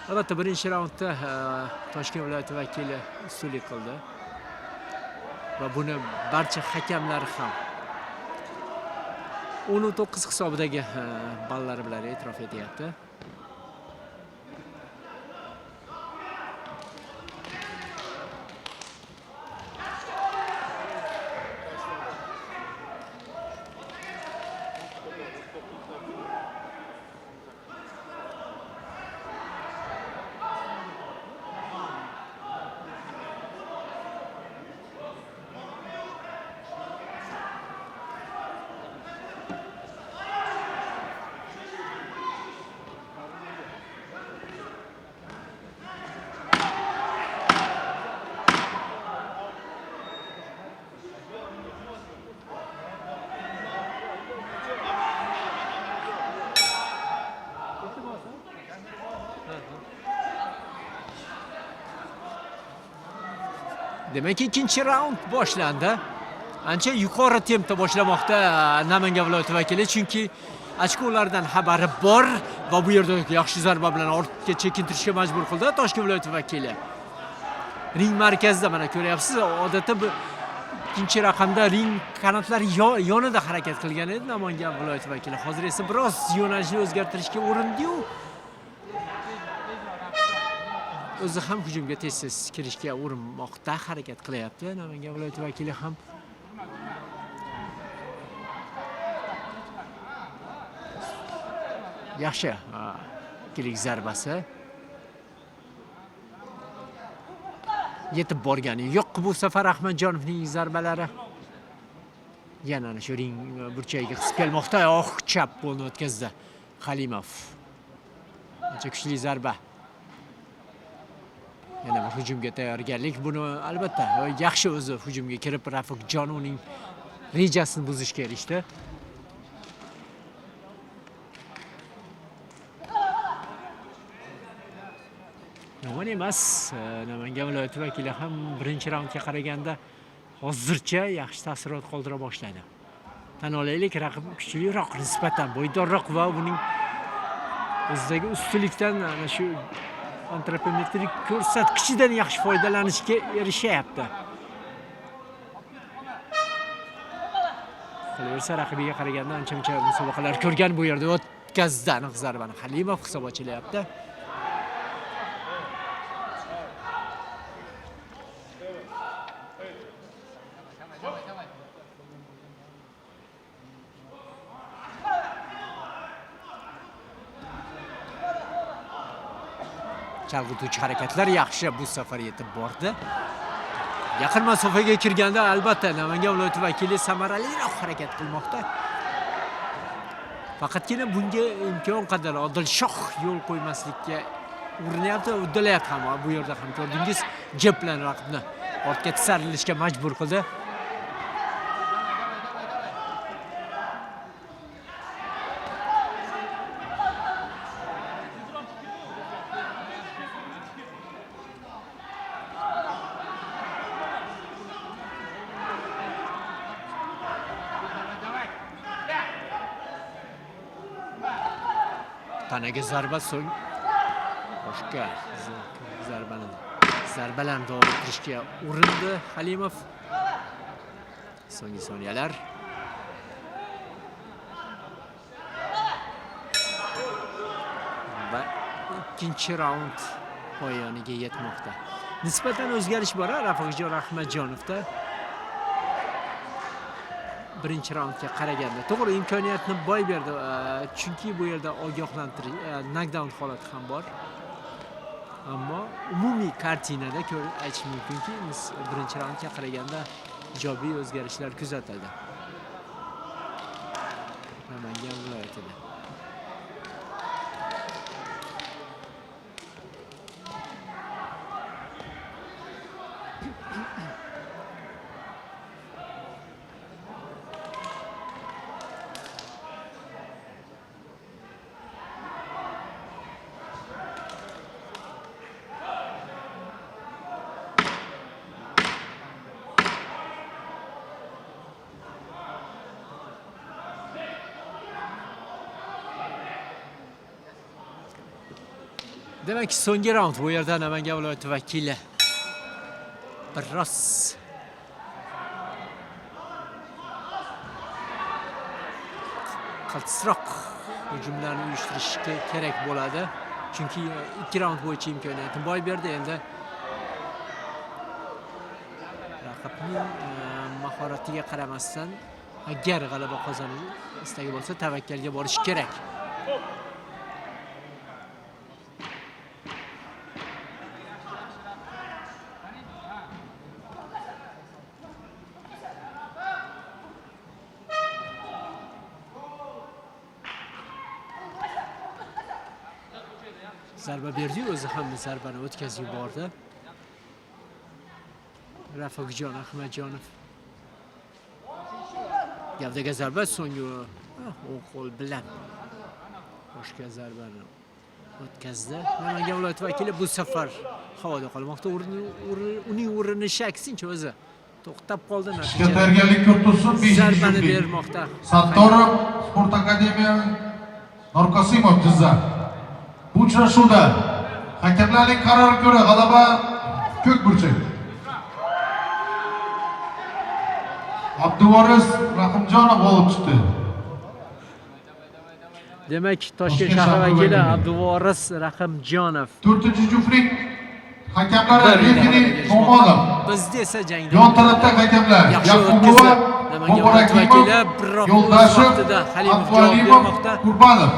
Albatta birinchi raundda Toshkent viloyati vakili ustunlik qildi va buni barcha hakamlar ham 19 hisobidagi ballari bilan e'tirof etyapti. Demak, ikkinchi raund boshlandi. Ancha yuqori tempda boshlamoqda Namangan viloyati vakili, chunki ochkolardan xabari bor va bu yerda yaxshi zarba bilan ortga chekintirishga majbur qildi Toshkent viloyati vakili. Ring markazida mana ko'ryapsiz, odatda bu ikkinchi raqamda ring qanotlari yonida harakat qilgan edi Namangan viloyati vakili. Hozir esa biroz yo'nalishni o'zgartirishga urindi-yu, o'zi ham hujumga tez-tez kirishga urinmoqda, harakat qilyapti Namangan viloyati vakili ham. Yaxshi, ikkilik zarbasi yetib borgani yo'q bu safar Ahmadjonovning zarbalari. Yana ana shu ring burchagiga qisib kelmoqda. Oh, chap qo'lni o'tkazdi Halimov. Ancha kuchli zarba. Yana bir hujumga tayyorgarlik. Buni albatta yaxshi o'zi hujumga kirib Rafiqjon uning rejasini buzishga erishdi. Yomon emas. Namangan viloyati vakili ham birinchi raundga qaraganda hozircha yaxshi taassurot qoldira boshladi. Tan olaylik, raqib kuchliroq, nisbatan bo'ydorroq va uning o'zidagi ustunlikdan ana shu antropometrik ko'rsatkichidan yaxshi foydalanishga erishyapti. Qolaversa raqibiga qaraganda ancha-muncha musobaqalar ko'rgan bu yerda o'tkazdi aniq zarbani. Halimov hisob ochilyapti. Chalg'ituvchi harakatlar yaxshi bu safar yetib bordi. Yaqin masofaga kirganda albatta Namangan viloyati vakili samaraliroq harakat qilmoqda. Faqatgina bunga imkon qadar Odilshoh yo'l qo'ymaslikka urinyapti, uddalayapti ham. Bu yerda ham ko'rdingiz, jeb bilan raqibni ortga tisarilishga majbur qildi. Tanaga zarba, so'ng boshqa zarbalarni davom ettirishga urindi Halimov. So'nggi soniyalar. Va ikkinchi raund poyoniga yetmoqda. Nisbatan o'zgarish bor Rafiqjon Ahmadjonovda. Birinchi raundga qaraganda to'g'ri imkoniyatni boy berdi, chunki bu yerda ogohlantirish, knockdown holati ham bor. Ammo umumiy kartinada aytish mumkinki, birinchi raundga qaraganda ijobiy o'zgarishlar kuzatildi Namangan viloyatida. Demak, so'nggi raund bu yerda Namangan viloyati vakili biroz qaltisroq hujumlarni uyushtirishga kerak bo'ladi. Chunki 2 raund bo'yicha imkoniyatni boy berdi. Endi raqibning mahoratiga qaramasdan agar g'alaba qozonish istagi bo'lsa, tavakkalga borish kerak. Zarba berdi, o'zi ham zarbani o'tkazib yubordi. Rafiqjon Ahmadjonov. Gavdaga zarba, so'nggi o'ng qo'l bilan boshqa zarbani o'tkazdi. Namangan viloyati vakili bu safar havoda qolmoqda. Uning urinishi aksincha o'zi to'xtab qoldi. Ishga tayyorgarlik ko'rib tursin. Zarbani bermoqda. Sattorov Sport Akademiya, Norqosimov Jizzax. Bu uchrashuvda hakamlarning qaroriga ko'ra g'alaba ko'k burchak. Abduvoris Rahimjonov g'olib chiqdi. Demak, Toshkent shahri vakili Abduvoris Rahimjonov. 4-juftlik hakamlari referi To'monov. Bizda esa jangda yon tarafda hakamlar Yaqubova, Muborakimov, Yo'ldashev, Halimov, Qurbanov.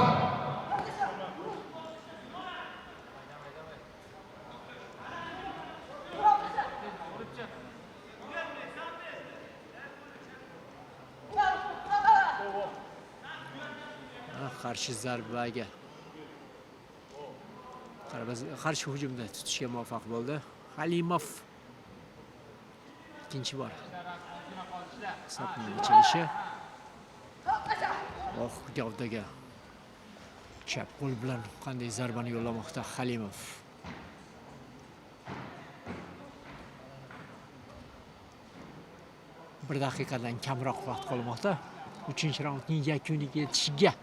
Qarshi zarbaga qarshi hujumda tutishga muvaffaq bo'ldi Halimov. Ikkinchi bor hisobning ochilishi. Oh, gavdaga chap qo'l bilan qanday zarbani yo'llamoqda Halimov. Bir daqiqadan kamroq vaqt qolmoqda 3-raundning yakuniga yetishiga.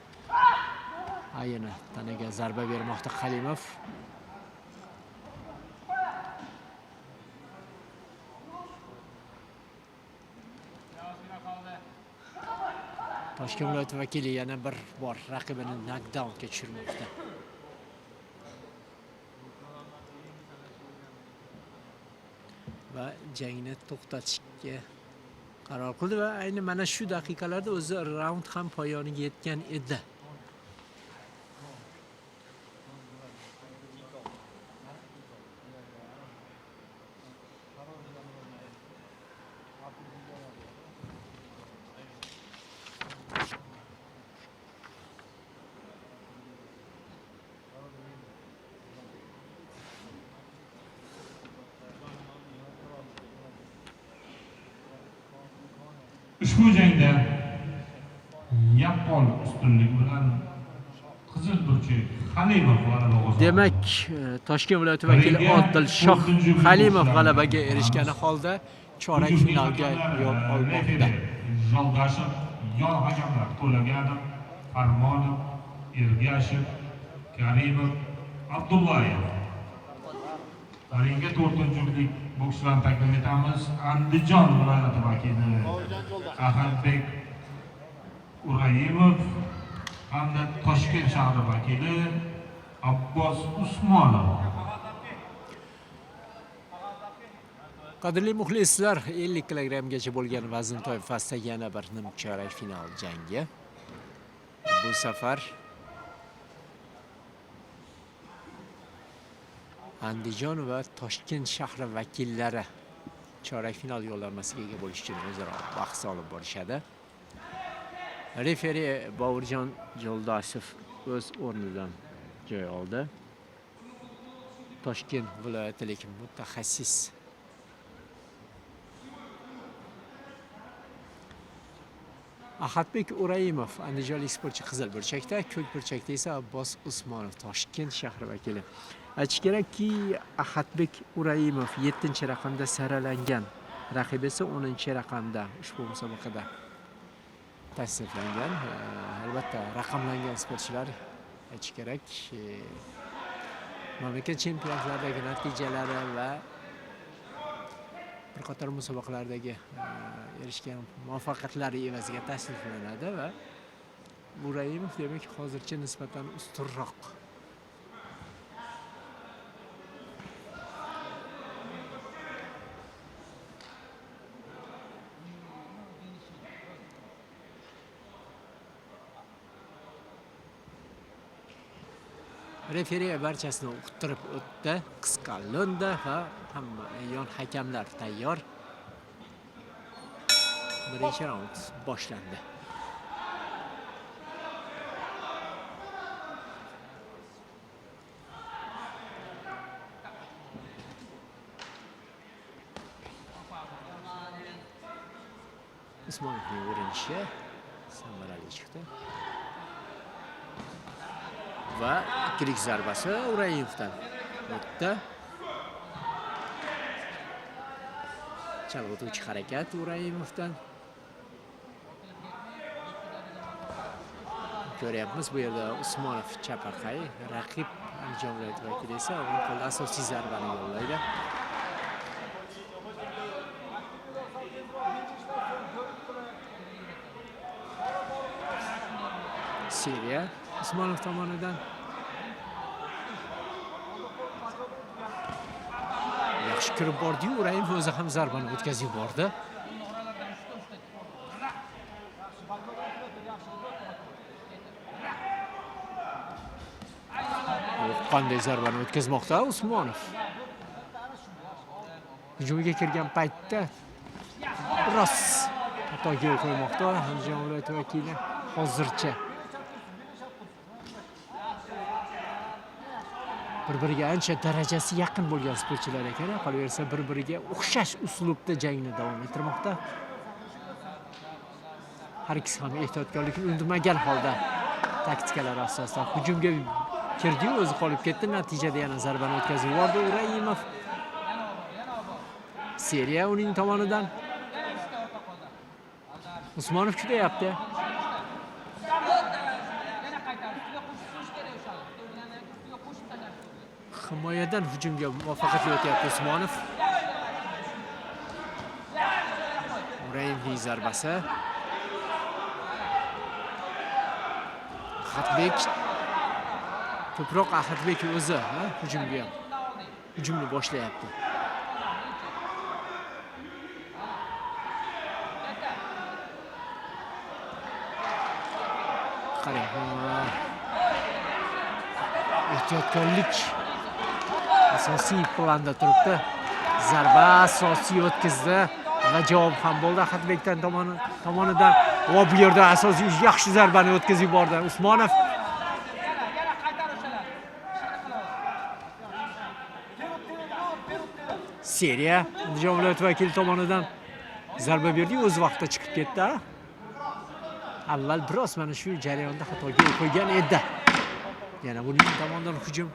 Yana tanaga zarba bermoqda Halimov. Toshkent viloyati vakili yana bir bor raqibini nokdaunga tushirmoqda. Va jangni to'xtatishga qaror qildi va ayni mana shu daqiqalarda o'zi raund ham poyoniga yetgan edi. Ushbu jangda yaqqol ustunlik bilan qizil burchak Halimov g'alaba qozondi. Demak, Toshkent viloyati vakili Ringga Odilshoh to'rtinchi juftlik Halimov bokschilarni g'alabaga taklif erishgani qilamiz. holda Bu chorak juftlik finalga hakamlari, yo'l olmoqda. referi Yo'ldoshev, yon hakamlar To'laganov, Farmonov, Ergashev, Karimov, Abdullayev. Ringga to'rtinchi juftlik bokschilarni taklif etamiz. Andijon viloyati vakili Ahadbek Urayimov hamda Toshkent shahri vakili Abbos Usmonov. Qadrli muxlislar, 50 kilogrammgacha bo'lgan vazn toifasida yana bir nimchorak final jangi. Bu safar Andijon va Toshkent shahri vakillari chorak final yo'llanmasiga ega bo'lish uchun o'zaro bahs olib borishadi. Referi Boburjon Jo'ldoshev o'z o'rnidan joy oldi. Toshkent viloyatilik mutaxassis Ahadbek Urayimov andijonlik sportchi qizil burchakda, ko'k burchakda esa Abbos Usmonov Toshkent shahri vakili. Aytish kerakki, Ahadbek Urayimov 7-raqamda saralangan, raqibi esa 10-raqamda ushbu musobaqada tasniflangan. Albatta, raqamlangan sportchilar aytish kerak, mamlakat chempionatlaridagi natijalari va bir qator musobaqalardagi erishgan muvaffaqiyatlari evaziga tasniflanadi va Urayimov demak hozircha nisbatan ustunroq. Referi barchasini uqtirib o'tdi, qisqa lo'nda va hamma yon hakamlar tayyor. Birinchi raund boshlandi. Usmonovning urinishi samarali chiqdi. Va ikkilik zarbasi Urayimovdan o'tdi. Chalg'ituvchi harakat Urayimovdan. Ko'ryapmiz bu yerda Usmonov chapaqay, raqib Andijon viloyati vakili esa o'ng qo'lda asosiy zarbani yo'llaydi. Seriya Usmonov tomonidan. Yaxshi kirib bordi-yu, Urayimov o'zi ham zarbani o'tkazib yubordi. Qanday zarbani o'tkazmoqda Usmonov. Hujumga kirgan paytda biroz xatoga yo'l qo'ymoqda Andijon viloyati vakili hozircha. Bir-biriga ancha darajasi yaqin bo'lgan sportchilar ekan, qolaversa bir-biriga o'xshash uslubda jangni davom ettirmoqda. Har ikkisi ham ehtiyotkorlikni unutmagan holda taktikalar asosida hujumga kirdi-yu, o'zi qolib ketdi. Natijada yana zarbani o'tkazib yubordi Urayimov. Seriya uning tomonidan. Usmonov kutayapti. Himoyadan hujumga muvaffaqiyatli o'tyapti Usmonov. Urayimovning zarbasi. Ahadbek ko'proq Ahadbek o'zi hujumga hujumni boshlayapti. Qarang, ehtiyotkorlik asosiy planda turibdi. Zarba asosiy o'tkazdi va javob ham bo'ldi Ahadbekdan tomonidan. Va bu yerda asosiy yaxshi zarbani o'tkazib yubordi Usmonov. Seriya Andijon viloyati vakili tomonidan. Zarba berdi, o'z vaqtida chiqib ketdi. Avval biroz mana shu jarayonda xatoga yo'l qo'ygan edi. Yana buning tomonidan hujum.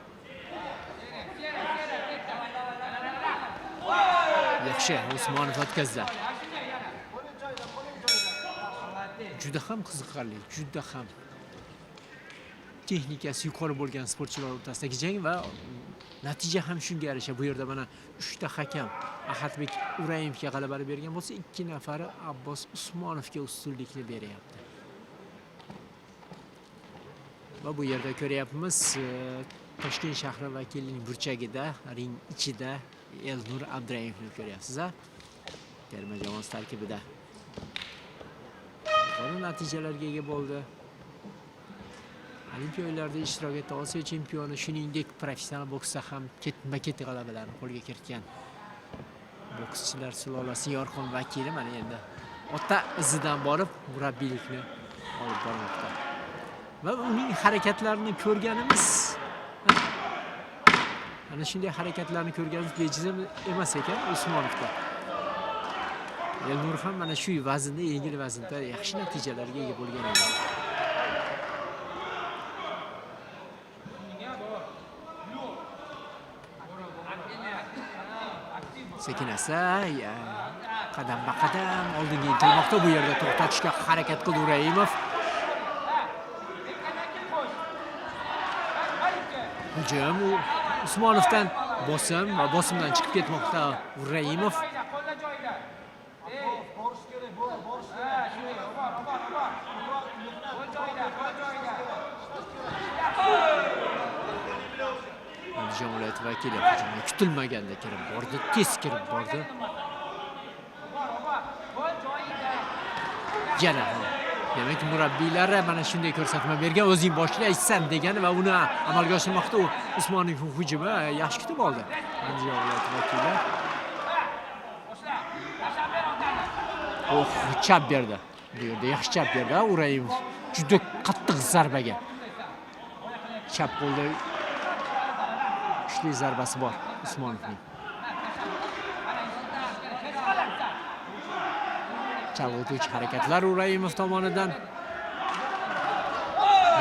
Yaxshi, Usmonov o'tkazdi. Juda ham qiziqarli, juda ham texnikasi yuqori bo'lgan sportchilar o'rtasidagi jang va natija ham shunga yarasha. Bu yerda mana 3 ta hakam Ahadbek Uraevga g'alabani bergan bo'lsa, 2 nafari Abbos Usmonovga ustunlikni beryapti. Va bu yerda ko'ryapmiz, Toshkent shahri vakilining burchagida, ring ichida Elnur Abduraimovni ko'ryapsiz, a? Terma jamoasi tarkibida. Yuqori natijalarga ega bo'ldi. Olimpiya o'yinlarida ishtirok etdi, Osiyo chempioni, shuningdek professional boksda ham ketma-ket g'alabalarni qo'lga kiritgan. Bokschilar sulolasi yorqin vakili mana endi ota izidan borib murabbiylikni olib bormoqda. Va uning harakatlarini ko'rganimiz, ana shunday harakatlarni ko'rganimiz bejiz emas ekan Usmonovda. Elnur ham mana shu vaznda, yengil vaznda yaxshi natijalarga ega bo'lgan edi. Sekin asta qadamba-qadam oldinga intilmoqda. Bu yerda to'xtatishga harakat qildi Uraimov. Hujum Usmonovdan bosim va bosimdan chiqib ketmoqda Uraimov. Andijon viloyati vakili hujumga kutilmaganda kirib bordi, tez kirib bordi. Yana ham. Demak, murabbiylari mana shunday ko'rsatma bergan, o'zing boshlaysan degan va uni amalga oshirmoqda. U Usmonovning hujumi yaxshi kutib oldi Andijon viloyati vakili. Oh, chap berdi. Bu yerda yaxshi chap berdi Uraimov. Juda qattiq zarbaga. Chap qo'lda kuchli zarbasi bor Usmonovning. Chalg'ituvchi harakatlar Uraimov tomonidan.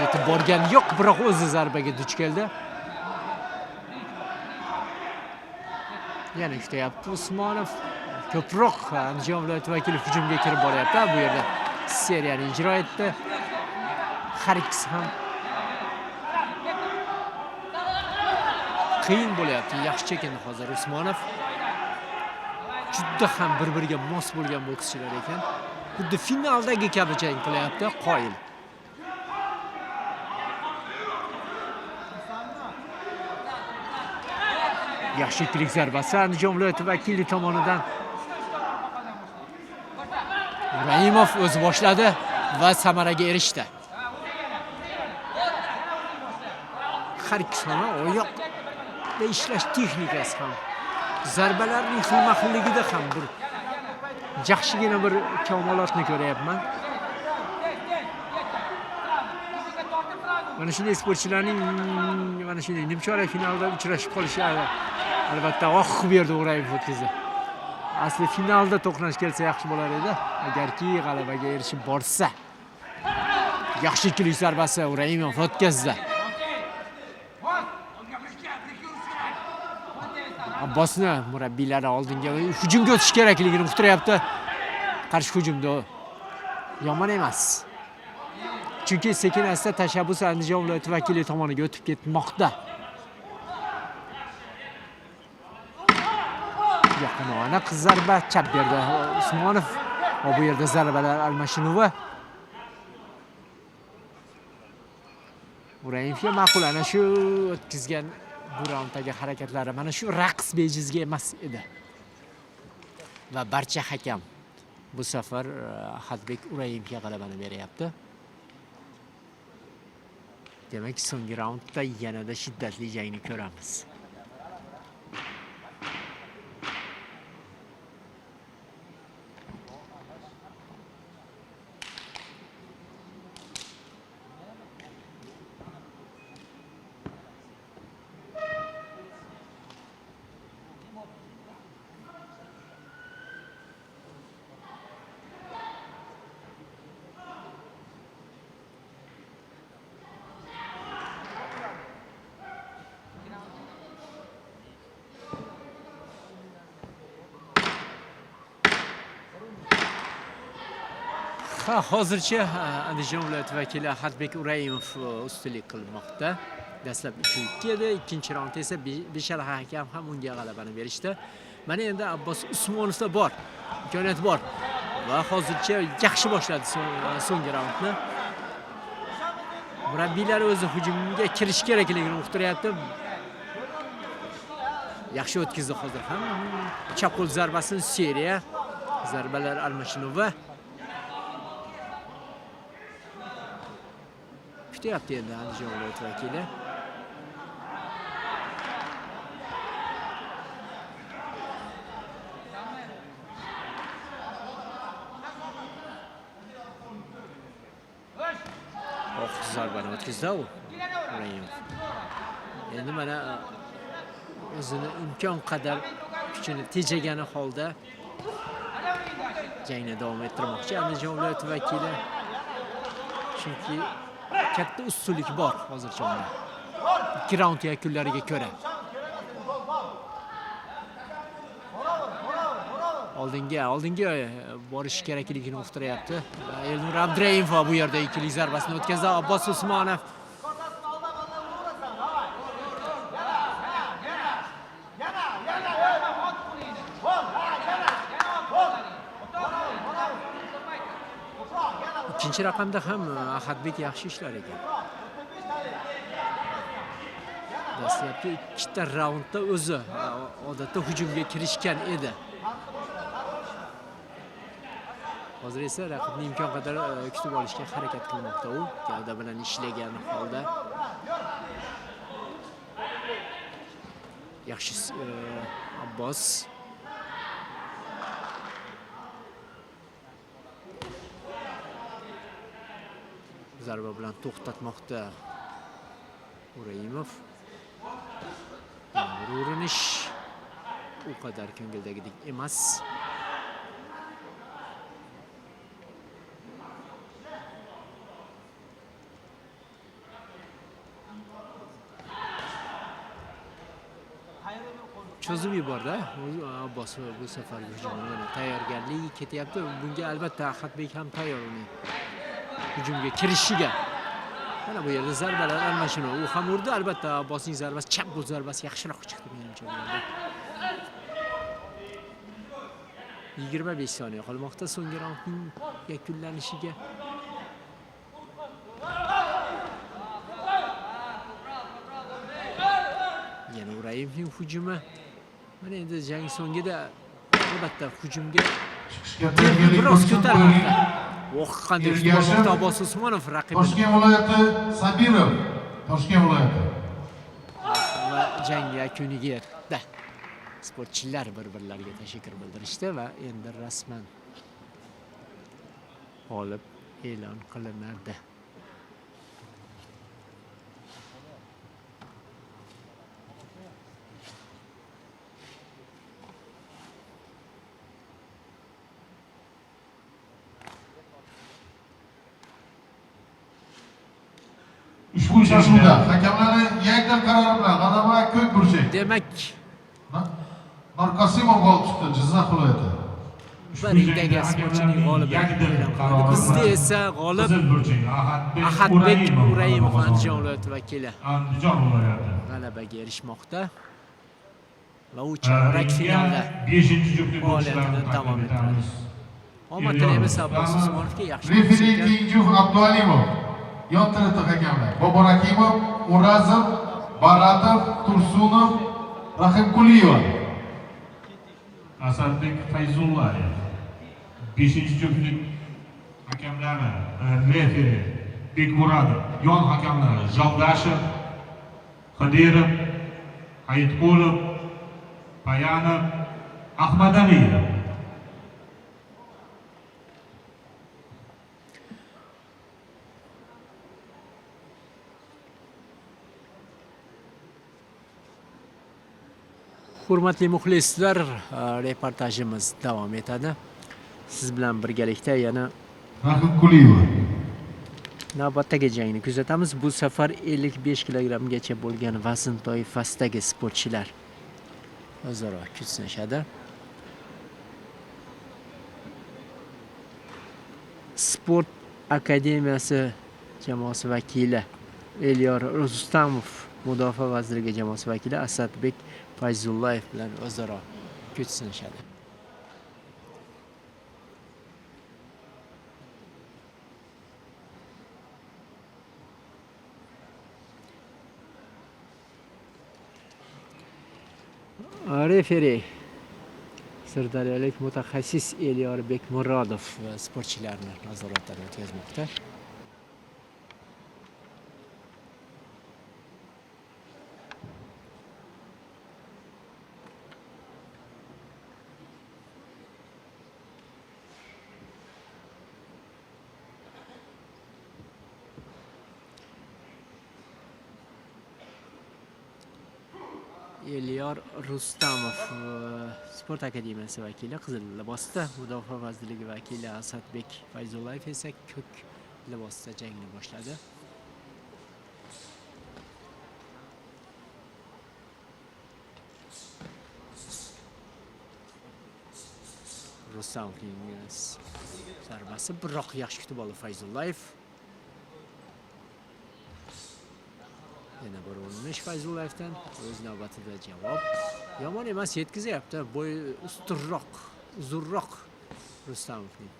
Yetib borgan yo'q, biroq o'zi zarbaga duch keldi. Yana kutyapti Usmonov. Ko'proq Andijon viloyati vakili hujumga kirib boryapti. Bu yerda seriyani ijro etdi. Har ikkisi ham qiyin bo'lyapti. Yaxshi chekindi hozir Usmonov. Juda ham bir-biriga mos bo'lgan bokschilar ekan. Xuddi finaldagi kabi jang qilyapti. Qoyil. Yaxshi ikkilik zarbasi Andijon viloyati vakili tomonidan. Uraimov o'zi boshladi va samaraga erishdi. Har ikkisi ham oyoqda ishlash texnikasi ham, zarbalarning xilma-xilligida ham bir yaxshigina bir kamolotni ko'ryapman. Mana shunday sportchilarning mana shunday nimchorak finalda uchrashib qolishi albatta oh bu yerda Uraimov o'tkazdi. Asli finalda to'qnash kelsa yaxshi bo'lar edi, agarki g'alabaga erishib borsa. Yaxshi ikkilik zarbasi Uraimov o'tkazdi. Abbosni murabbiylari oldinga hujumga o'tish kerakligini uqtiryapti. Qarshi hujumda yomon emas. Chunki sekin asta tashabbus Andijon viloyati vakili tomoniga o'tib ketmoqda. Yaqin aniq zarba chap berdi Usmonov. Va bu yerda zarbalar almashinuvi. Uraimovga ma'qul ana shu o'tkazgan bu raunddagi harakatlari, mana shu raqs bejizga emas edi. Va barcha hakam bu safar Ahadbek Uraimovga g'alabani beryapti. Demak, so'nggi raundda yanada shiddatli jangni ko'ramiz. Ha, hozircha Andijon viloyati vakili Ahadbek Uraimov ustunlik qilmoqda. Dastlab 3-2 edi, ikkinchi raundda esa beshala hakam ham unga g'alabani berishdi. Mana endi Abbos Usmonovda bor, imkoniyat bor. Va hozircha yaxshi boshladi so'nggi raundni. Murabbiylar o'zi hujumga kirish kerakligini uqtiryapti. Yaxshi o'tkazdi hozir ham. Chap qo'l zarbasini seriya zarbalar almashinuvi. Kutyapti endi Andijon viloyati vakili. Oq zarbani o'tkazdi u. Uraimov. Endi mana o'zini imkon qadar kuchini tejagani holda jangni davom ettirmoqchi Andijon viloyati vakili. Chunki katta ustunlik bor hozircha unda. 2 raund yakunlariga ko'ra. Oldinga borish kerakligini uqtiryapti. Elnur Abduraimov bu yerda ikkilik zarbasini o'tkazdi. Abbos Usmonov ikkinchi raqamda ham Ahadbek yaxshi ishlar ekan. Dastlabki ikkita raundda o'zi odatda hujumga kirishgan edi. Hozir esa raqibni imkon qadar kutib olishga harakat qilmoqda u, gavda bilan ishlagan holda. Yaxshi Abbos. Zarba bilan to'xtatmoqda Uraimov. Bir urinish u qadar ko'ngildagidek emas. Cho'zib yubordi Abbos bu safargi hujumni. Mana tayyorgarligi ketyapti. Bunga albatta Ahadbek ham tayyor uning hujumga kirishiga. Mana bu yerda zarbalar almashinuvi. U ham urdi albatta. Abbosning zarbasi, chap qo'l zarbasi yaxshiroq chiqdi menimcha bu yerda. 25 soniya qolmoqda so'nggi raundning yakunlanishiga. Yana Uraevning hujumi. Mana endi jang so'ngida albatta hujumga Chiqishga tayyorgarlik biroz ko'rsin. ko'tarmoqda. O'q qanday Ergashev, kutib Abbos Usmonov raqibini. Toshkent viloyati Sabirov, Toshkent viloyati. Va jang yakuniga yetdi. Sportchilar bir-birlariga tashakkur bildirishdi va endi rasman g'olib e'lon qilinadi. Ushbu uchrashuvda hakamlarning yakdil qarori bilan g'alaba ko'k burchak. Demak, Norqosimov g'olib chiqdi, Jizzax viloyati. bir ringdagi sportchining g'olibi e'lon qilindi. Bizda esa g'olib Qizil burchak Ahadbek Uraimov Uraimov g'alaba Andijon qozondi. viloyati vakili Andijon viloyati. g'alabaga erishmoqda. Va u chorak finalda 5-juftlik faoliyatini bokschilarni davom taqdim ettiradi. etamiz. Omad tilaymiz Abbos Usmonovga, yaxshi Referi Kengjuf Abdualimov, yon tarafda hakamlar Boborakimov, Urazov, Baratov, Tursunov, Rahimquliyeva. Asadbek Fayzullayev. 5-juftlik hakamlari referi Bekmuradov, yon hakamlari Joldashev, Xidirov, Hayitqulov, Payanov, Ahmadaliyev. Hurmatli muxlislar, reportajimiz davom etadi. Siz bilan birgalikda yana Rahimquliyeva. navbatdagi jangni kuzatamiz. Bu safar 55 kilogrammgacha bo'lgan vazn toifasidagi sportchilar o'zaro kuch sinashadi. Sport akademiyasi jamoasi vakili Elyor Rustamov Mudofaa vazirligi jamoasi vakili Asadbek Fayzullayev bilan o'zaro kuch sinashadi. Referi Sirdaryolik mutaxassis Elyor Bekmurodov sportchilarni nazoratdan o'tkazmoqda. Elyor Rustamov sport akademiyasi vakili qizil libosda, Mudofaa vazirligi vakili Asadbek Fayzullayev esa ko'k libosda jangni boshladi. Rustamovning zarbasi biroq yaxshi kutib oldi Fayzullayev. Yana bir urinish Fayzullayevdan, o'z navbatida javob. Yomon emas yetkazyapti. Bo'yi ustunroq, uzunroq Rustamovning.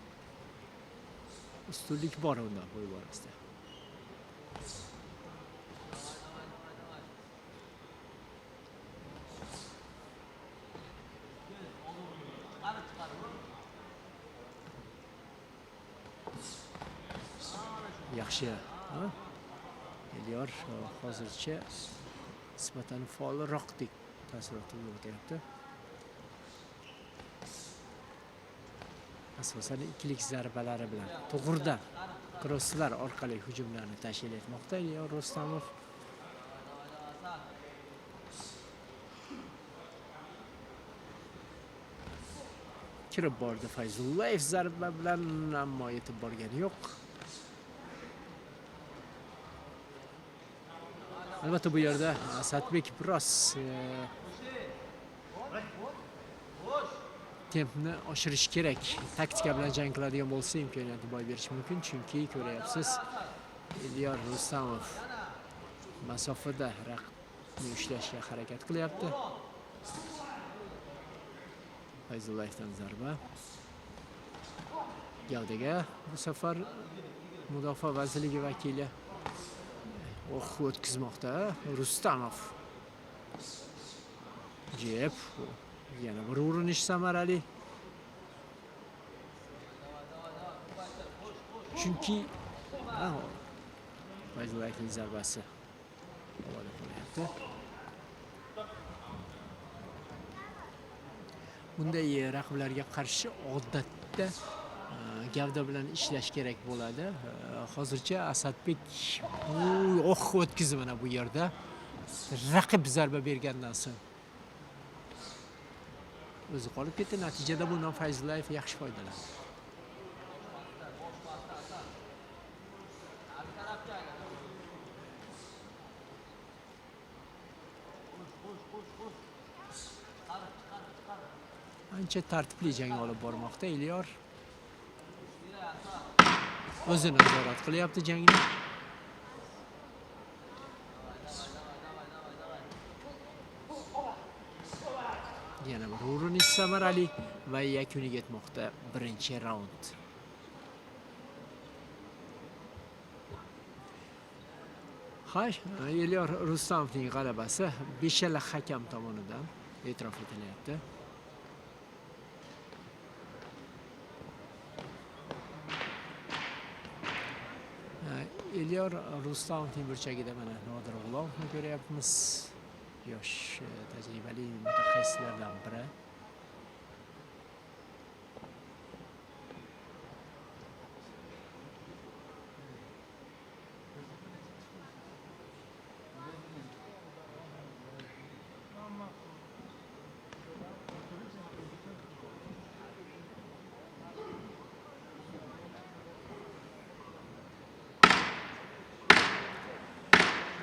Ustunlik bor unda bo'y borasida. Yaxshi, ha? Elyor hozircha nisbatan faolroqdek taassurot uyg'otyapti. Asosan ikkilik zarbalari bilan to'g'ridan krosslar orqali hujumlarni tashkil etmoqda Elyor Rustamov. Kirib bordi Fayzullayev zarba bilan, ammo yetib borgani yo'q. Albatta bu yerda Asadbek biroz tempni oshirish kerak. Taktika bilan jang qiladigan bo'lsa imkoniyatni boy berish mumkin, chunki ko'ryapsiz Elyor Rustamov masofada raqibni ushlashga harakat qilyapti. Fayzullayevdan zarba. Gavdaga bu safar Mudofaa vazirligi vakili o'q o'tkazmoqda Rustamov. Jeb, yana bir urinish samarali. Chunki Fayzullayevning zarbasi havoda qolyapti. Bunday raqiblarga qarshi odatda gavda bilan ishlash kerak bo'ladi. Hozircha Asadbek o'q o'tkazdi mana bu yerda. Raqib zarba bergandan so'ng o'zi qolib ketdi. Natijada bundan Fayzullayev yaxshi foydalandi. Ancha tartibli jang olib bormoqda Elyor. O'zi nazorat qilyapti jangni. Yana bir urinish samarali va yakuniga yetmoqda birinchi raund. Xo'sh, Elyor Rustamovning g'alabasi beshala hakam tomonidan e'tirof etilyapti. Elyor Rustamovning burchagida mana Nodir G'ulomovni ko'ryapmiz. Yosh, tajribali mutaxassislardan biri.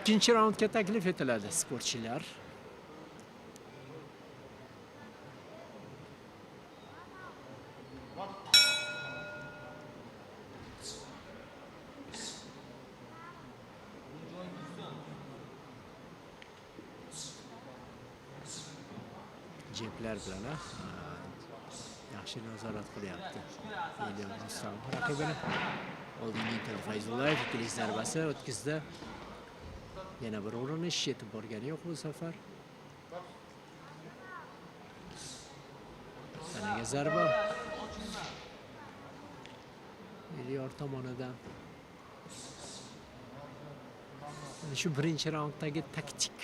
Ikkinchi raundga taklif etiladi sportchilar. Jeblar bilan yaxshi nazorat qilyapti. Elyor Rustamov raqibini. Oldinga intildi Fayzullayev, ikkilik zarbasi o'tkazdi. Yana bir urinish yetib borgani yo'q bu safar. Tanaga zarba. Elyor tomonidan. Mana shu birinchi raunddagi taktik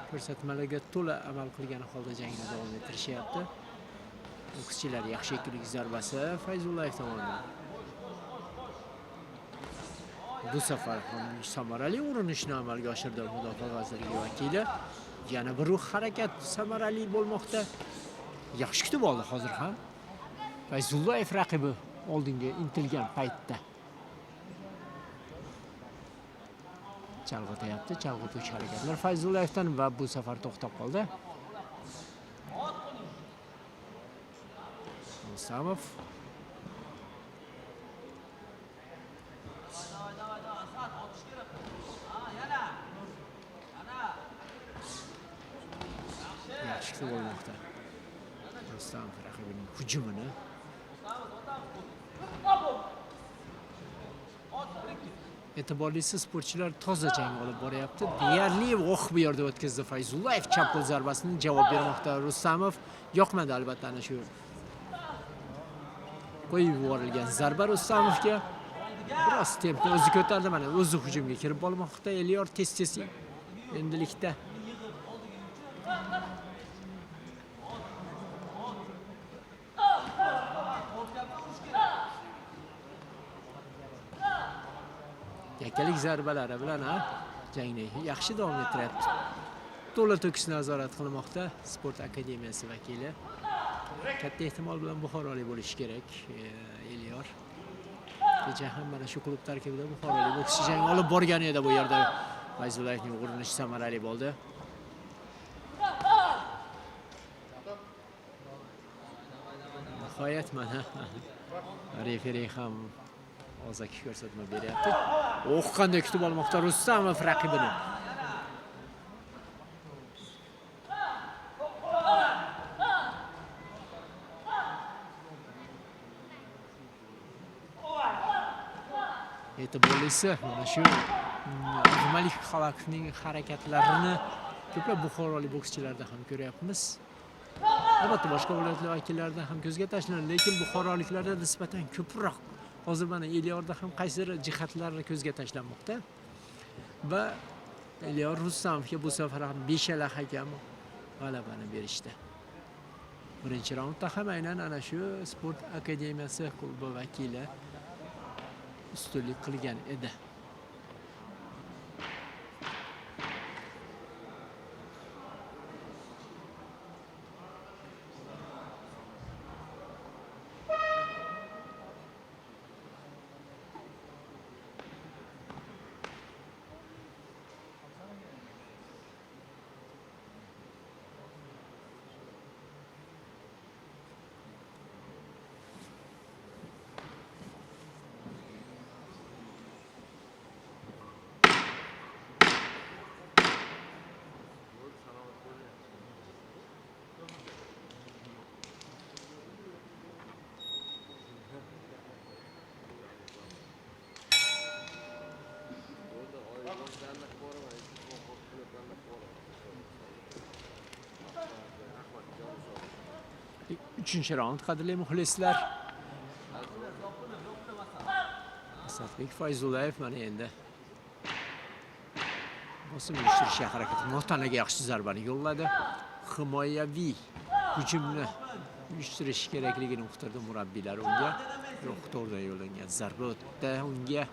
ko'rsatmalarga to'la amal qilgan holda jangni davom ettirishyapti. Bokschilar yaxshi ikkilik zarbasi Fayzullayev tomonidan. Bu safar ham samarali urinishni amalga oshirdi Mudofaa vazirligi vakili. Yana bir harakat samarali bo'lmoqda. Yaxshi kutib oldi hozir ham. Fayzullayev raqibi oldinga intilgan paytda. Chalg'itayapti, chalg'ituvchi harakatlar Fayzullayevdan va bu safar to'xtab qoldi. Rustamov. Yaxshi kutib olmoqda. Rustamov raqibining hujumini. E'tiborlisi sportchilar toza jang olib boryapti. Deyarli bu yerda o'tkazdi Fayzullayev chap qo'l zarbasini, javob bermoqda Rustamov. Yoqmadi albatta ana shu qo'yib yuborilgan zarba Rustamovga. Biroz tempni o'zi ko'tardi, mana o'zi hujumga kirib olmoqda Elyor tez-tez endilikda. Yakkalik zarbalari bilan jangni yaxshi davom ettiryapti. To'la to'kis nazorat qilmoqda sport akademiyasi vakili. Katta ehtimol bilan buxorolik bo'lishi kerak Elyor. Kecha ham mana shu klub tarkibida buxorolik bokschi jang olib borgan edi bu yerda. Fayzullayevning urinishi samarali bo'ldi. Nihoyat mana referi ham og'zaki ko'rsatma beryapti. Oh, qanday kutib olmoqda Rustamov raqibini. E'tiborlisi mana shu Abdumalik Xalokovning harakatlarini ko'plab buxorolik bokschilarda ham ko'ryapmiz. Albatta boshqa viloyatlar vakillarida ham ko'zga tashlanadi, lekin buxoroliklarda nisbatan ko'proq. Hozir mana Elyorda ham qaysidir jihatlarni ko'zga tashlanmoqda. Va Elyor Rustamovga bu safar ham beshala hakam g'alabani berishdi. Birinchi raundda ham aynan ana shu sport akademiyasi klubi vakili ustunlik qilgan edi. Uchinchi raund qadrli muxlislar. Asadbek Fayzullayev mana endi bosim uyushtirishga harakat qilmoqda. Tanaga yaxshi zarbani yo'lladi. Himoyaviy hujumni uyushtirish kerakligini uqtirdi murabbiylar unga. Yo'q, to'g'ridan yo'llangan zarba o'tdi unga.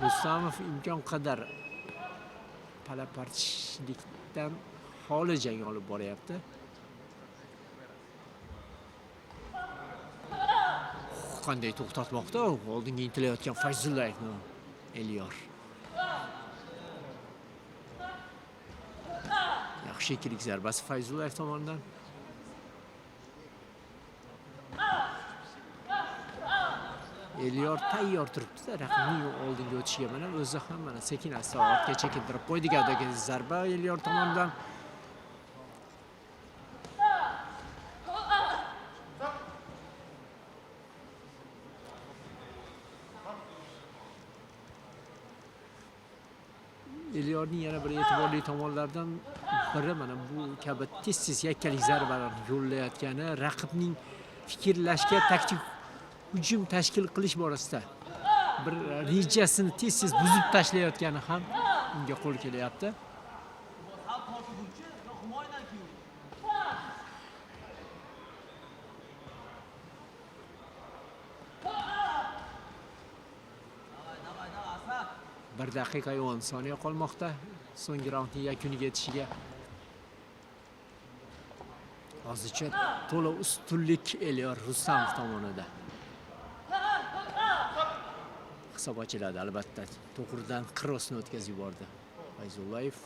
Rustamov imkon qadar palapartishlikdan xoli jang olib boryapti. Qanday to'xtatmoqda oldinga intilayotgan Fayzullayevni Elyor. Yaxshi ikkilik zarbasi Fayzullayev tomonidan. Elyor tayyor turibdi-da raqibning oldinga o'tishiga. Mana o'zi ham mana sekin asta ortga chekintirib qo'ydi. Gavdaga zarba Elyor tomonidan. Elyorning yana bir e'tiborli tomonlaridan biri mana bu kabi tez-tez yakkalik zarbalarni yo'llayotgani, raqibning fikrlashga, taktik hujum tashkil qilish borasida bir rejasini tez-tez buzib tashlayotgani ham unga qo'l kelyapti. Bir daqiqa 10 soniya qolmoqda so'nggi raundning yakuniga yetishiga. Hozircha to'la ustunlik Elyor Rustamov tomonida. Hisob ochiladi albatta. To'g'ridan krossni o'tkazib yubordi Fayzullayev.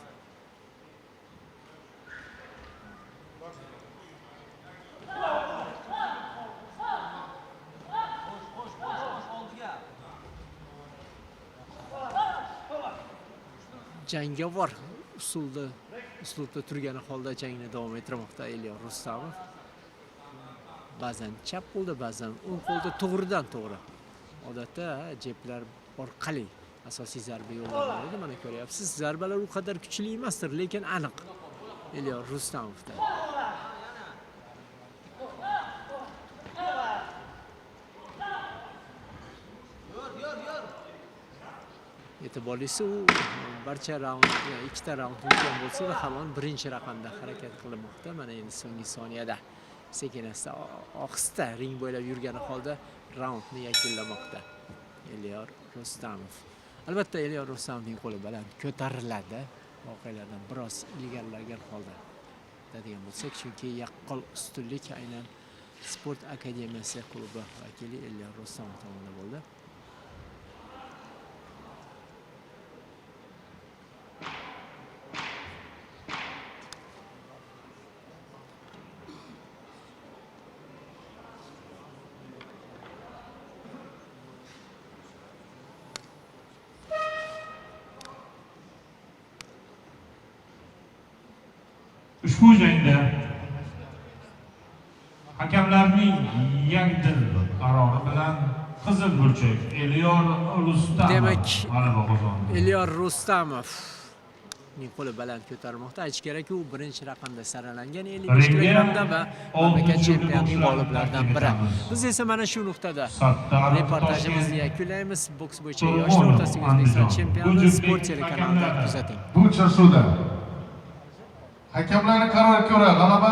Jangovar uslubda turgani holda jangni davom ettirmoqda Elyor Rustamov. Ba'zan chap qo'lda, ba'zan o'ng qo'lda, to'g'ridan to'g'ri. Odatda jeblar orqali asosiy zarba yo'llanadi. Mana ko'ryapsiz, zarbalar u qadar kuchli emasdir, lekin aniq Elyor Rustamovda. E'tiborlisi, u barcha raund, ikkita raund o'tgan bo'lsa-da, hamon birinchi raqamda harakat qilmoqda. Mana endi so'nggi soniyada sekin asta ohista ring bo'ylab yurgani holda raundni yakunlamoqda Elyor Rustamov. Albatta Elyor Rustamovning qo'li baland ko'tariladi. Voqealardan biroz ilgarilagan holda deydigan bo'lsak, chunki yaqqol ustunlik aynan Sport akademiyasi klubi vakili Elyor Rustamov tomonidan bo'ldi. Ushbu jangda hakamlarning yakdil qarori bilan qizil burchak Elyor Rustamov Demak, g'alaba qozondi. Elyor Rustamovning qo'li baland ko'tarilmoqda. Aytish kerak, u birinchi raqamda saralangan 55 kilogramda va mamlakat chempionatining g'oliblaridan biri. Biz esa mana shu nuqtada reportajimizni yakunlaymiz. Boks bo'yicha yoshlar o'rtasidagi O'zbekiston chempionati Sport telekanalida kuzating. Bu uchrashuvda hakamlarning qaroriga ko'ra g'alaba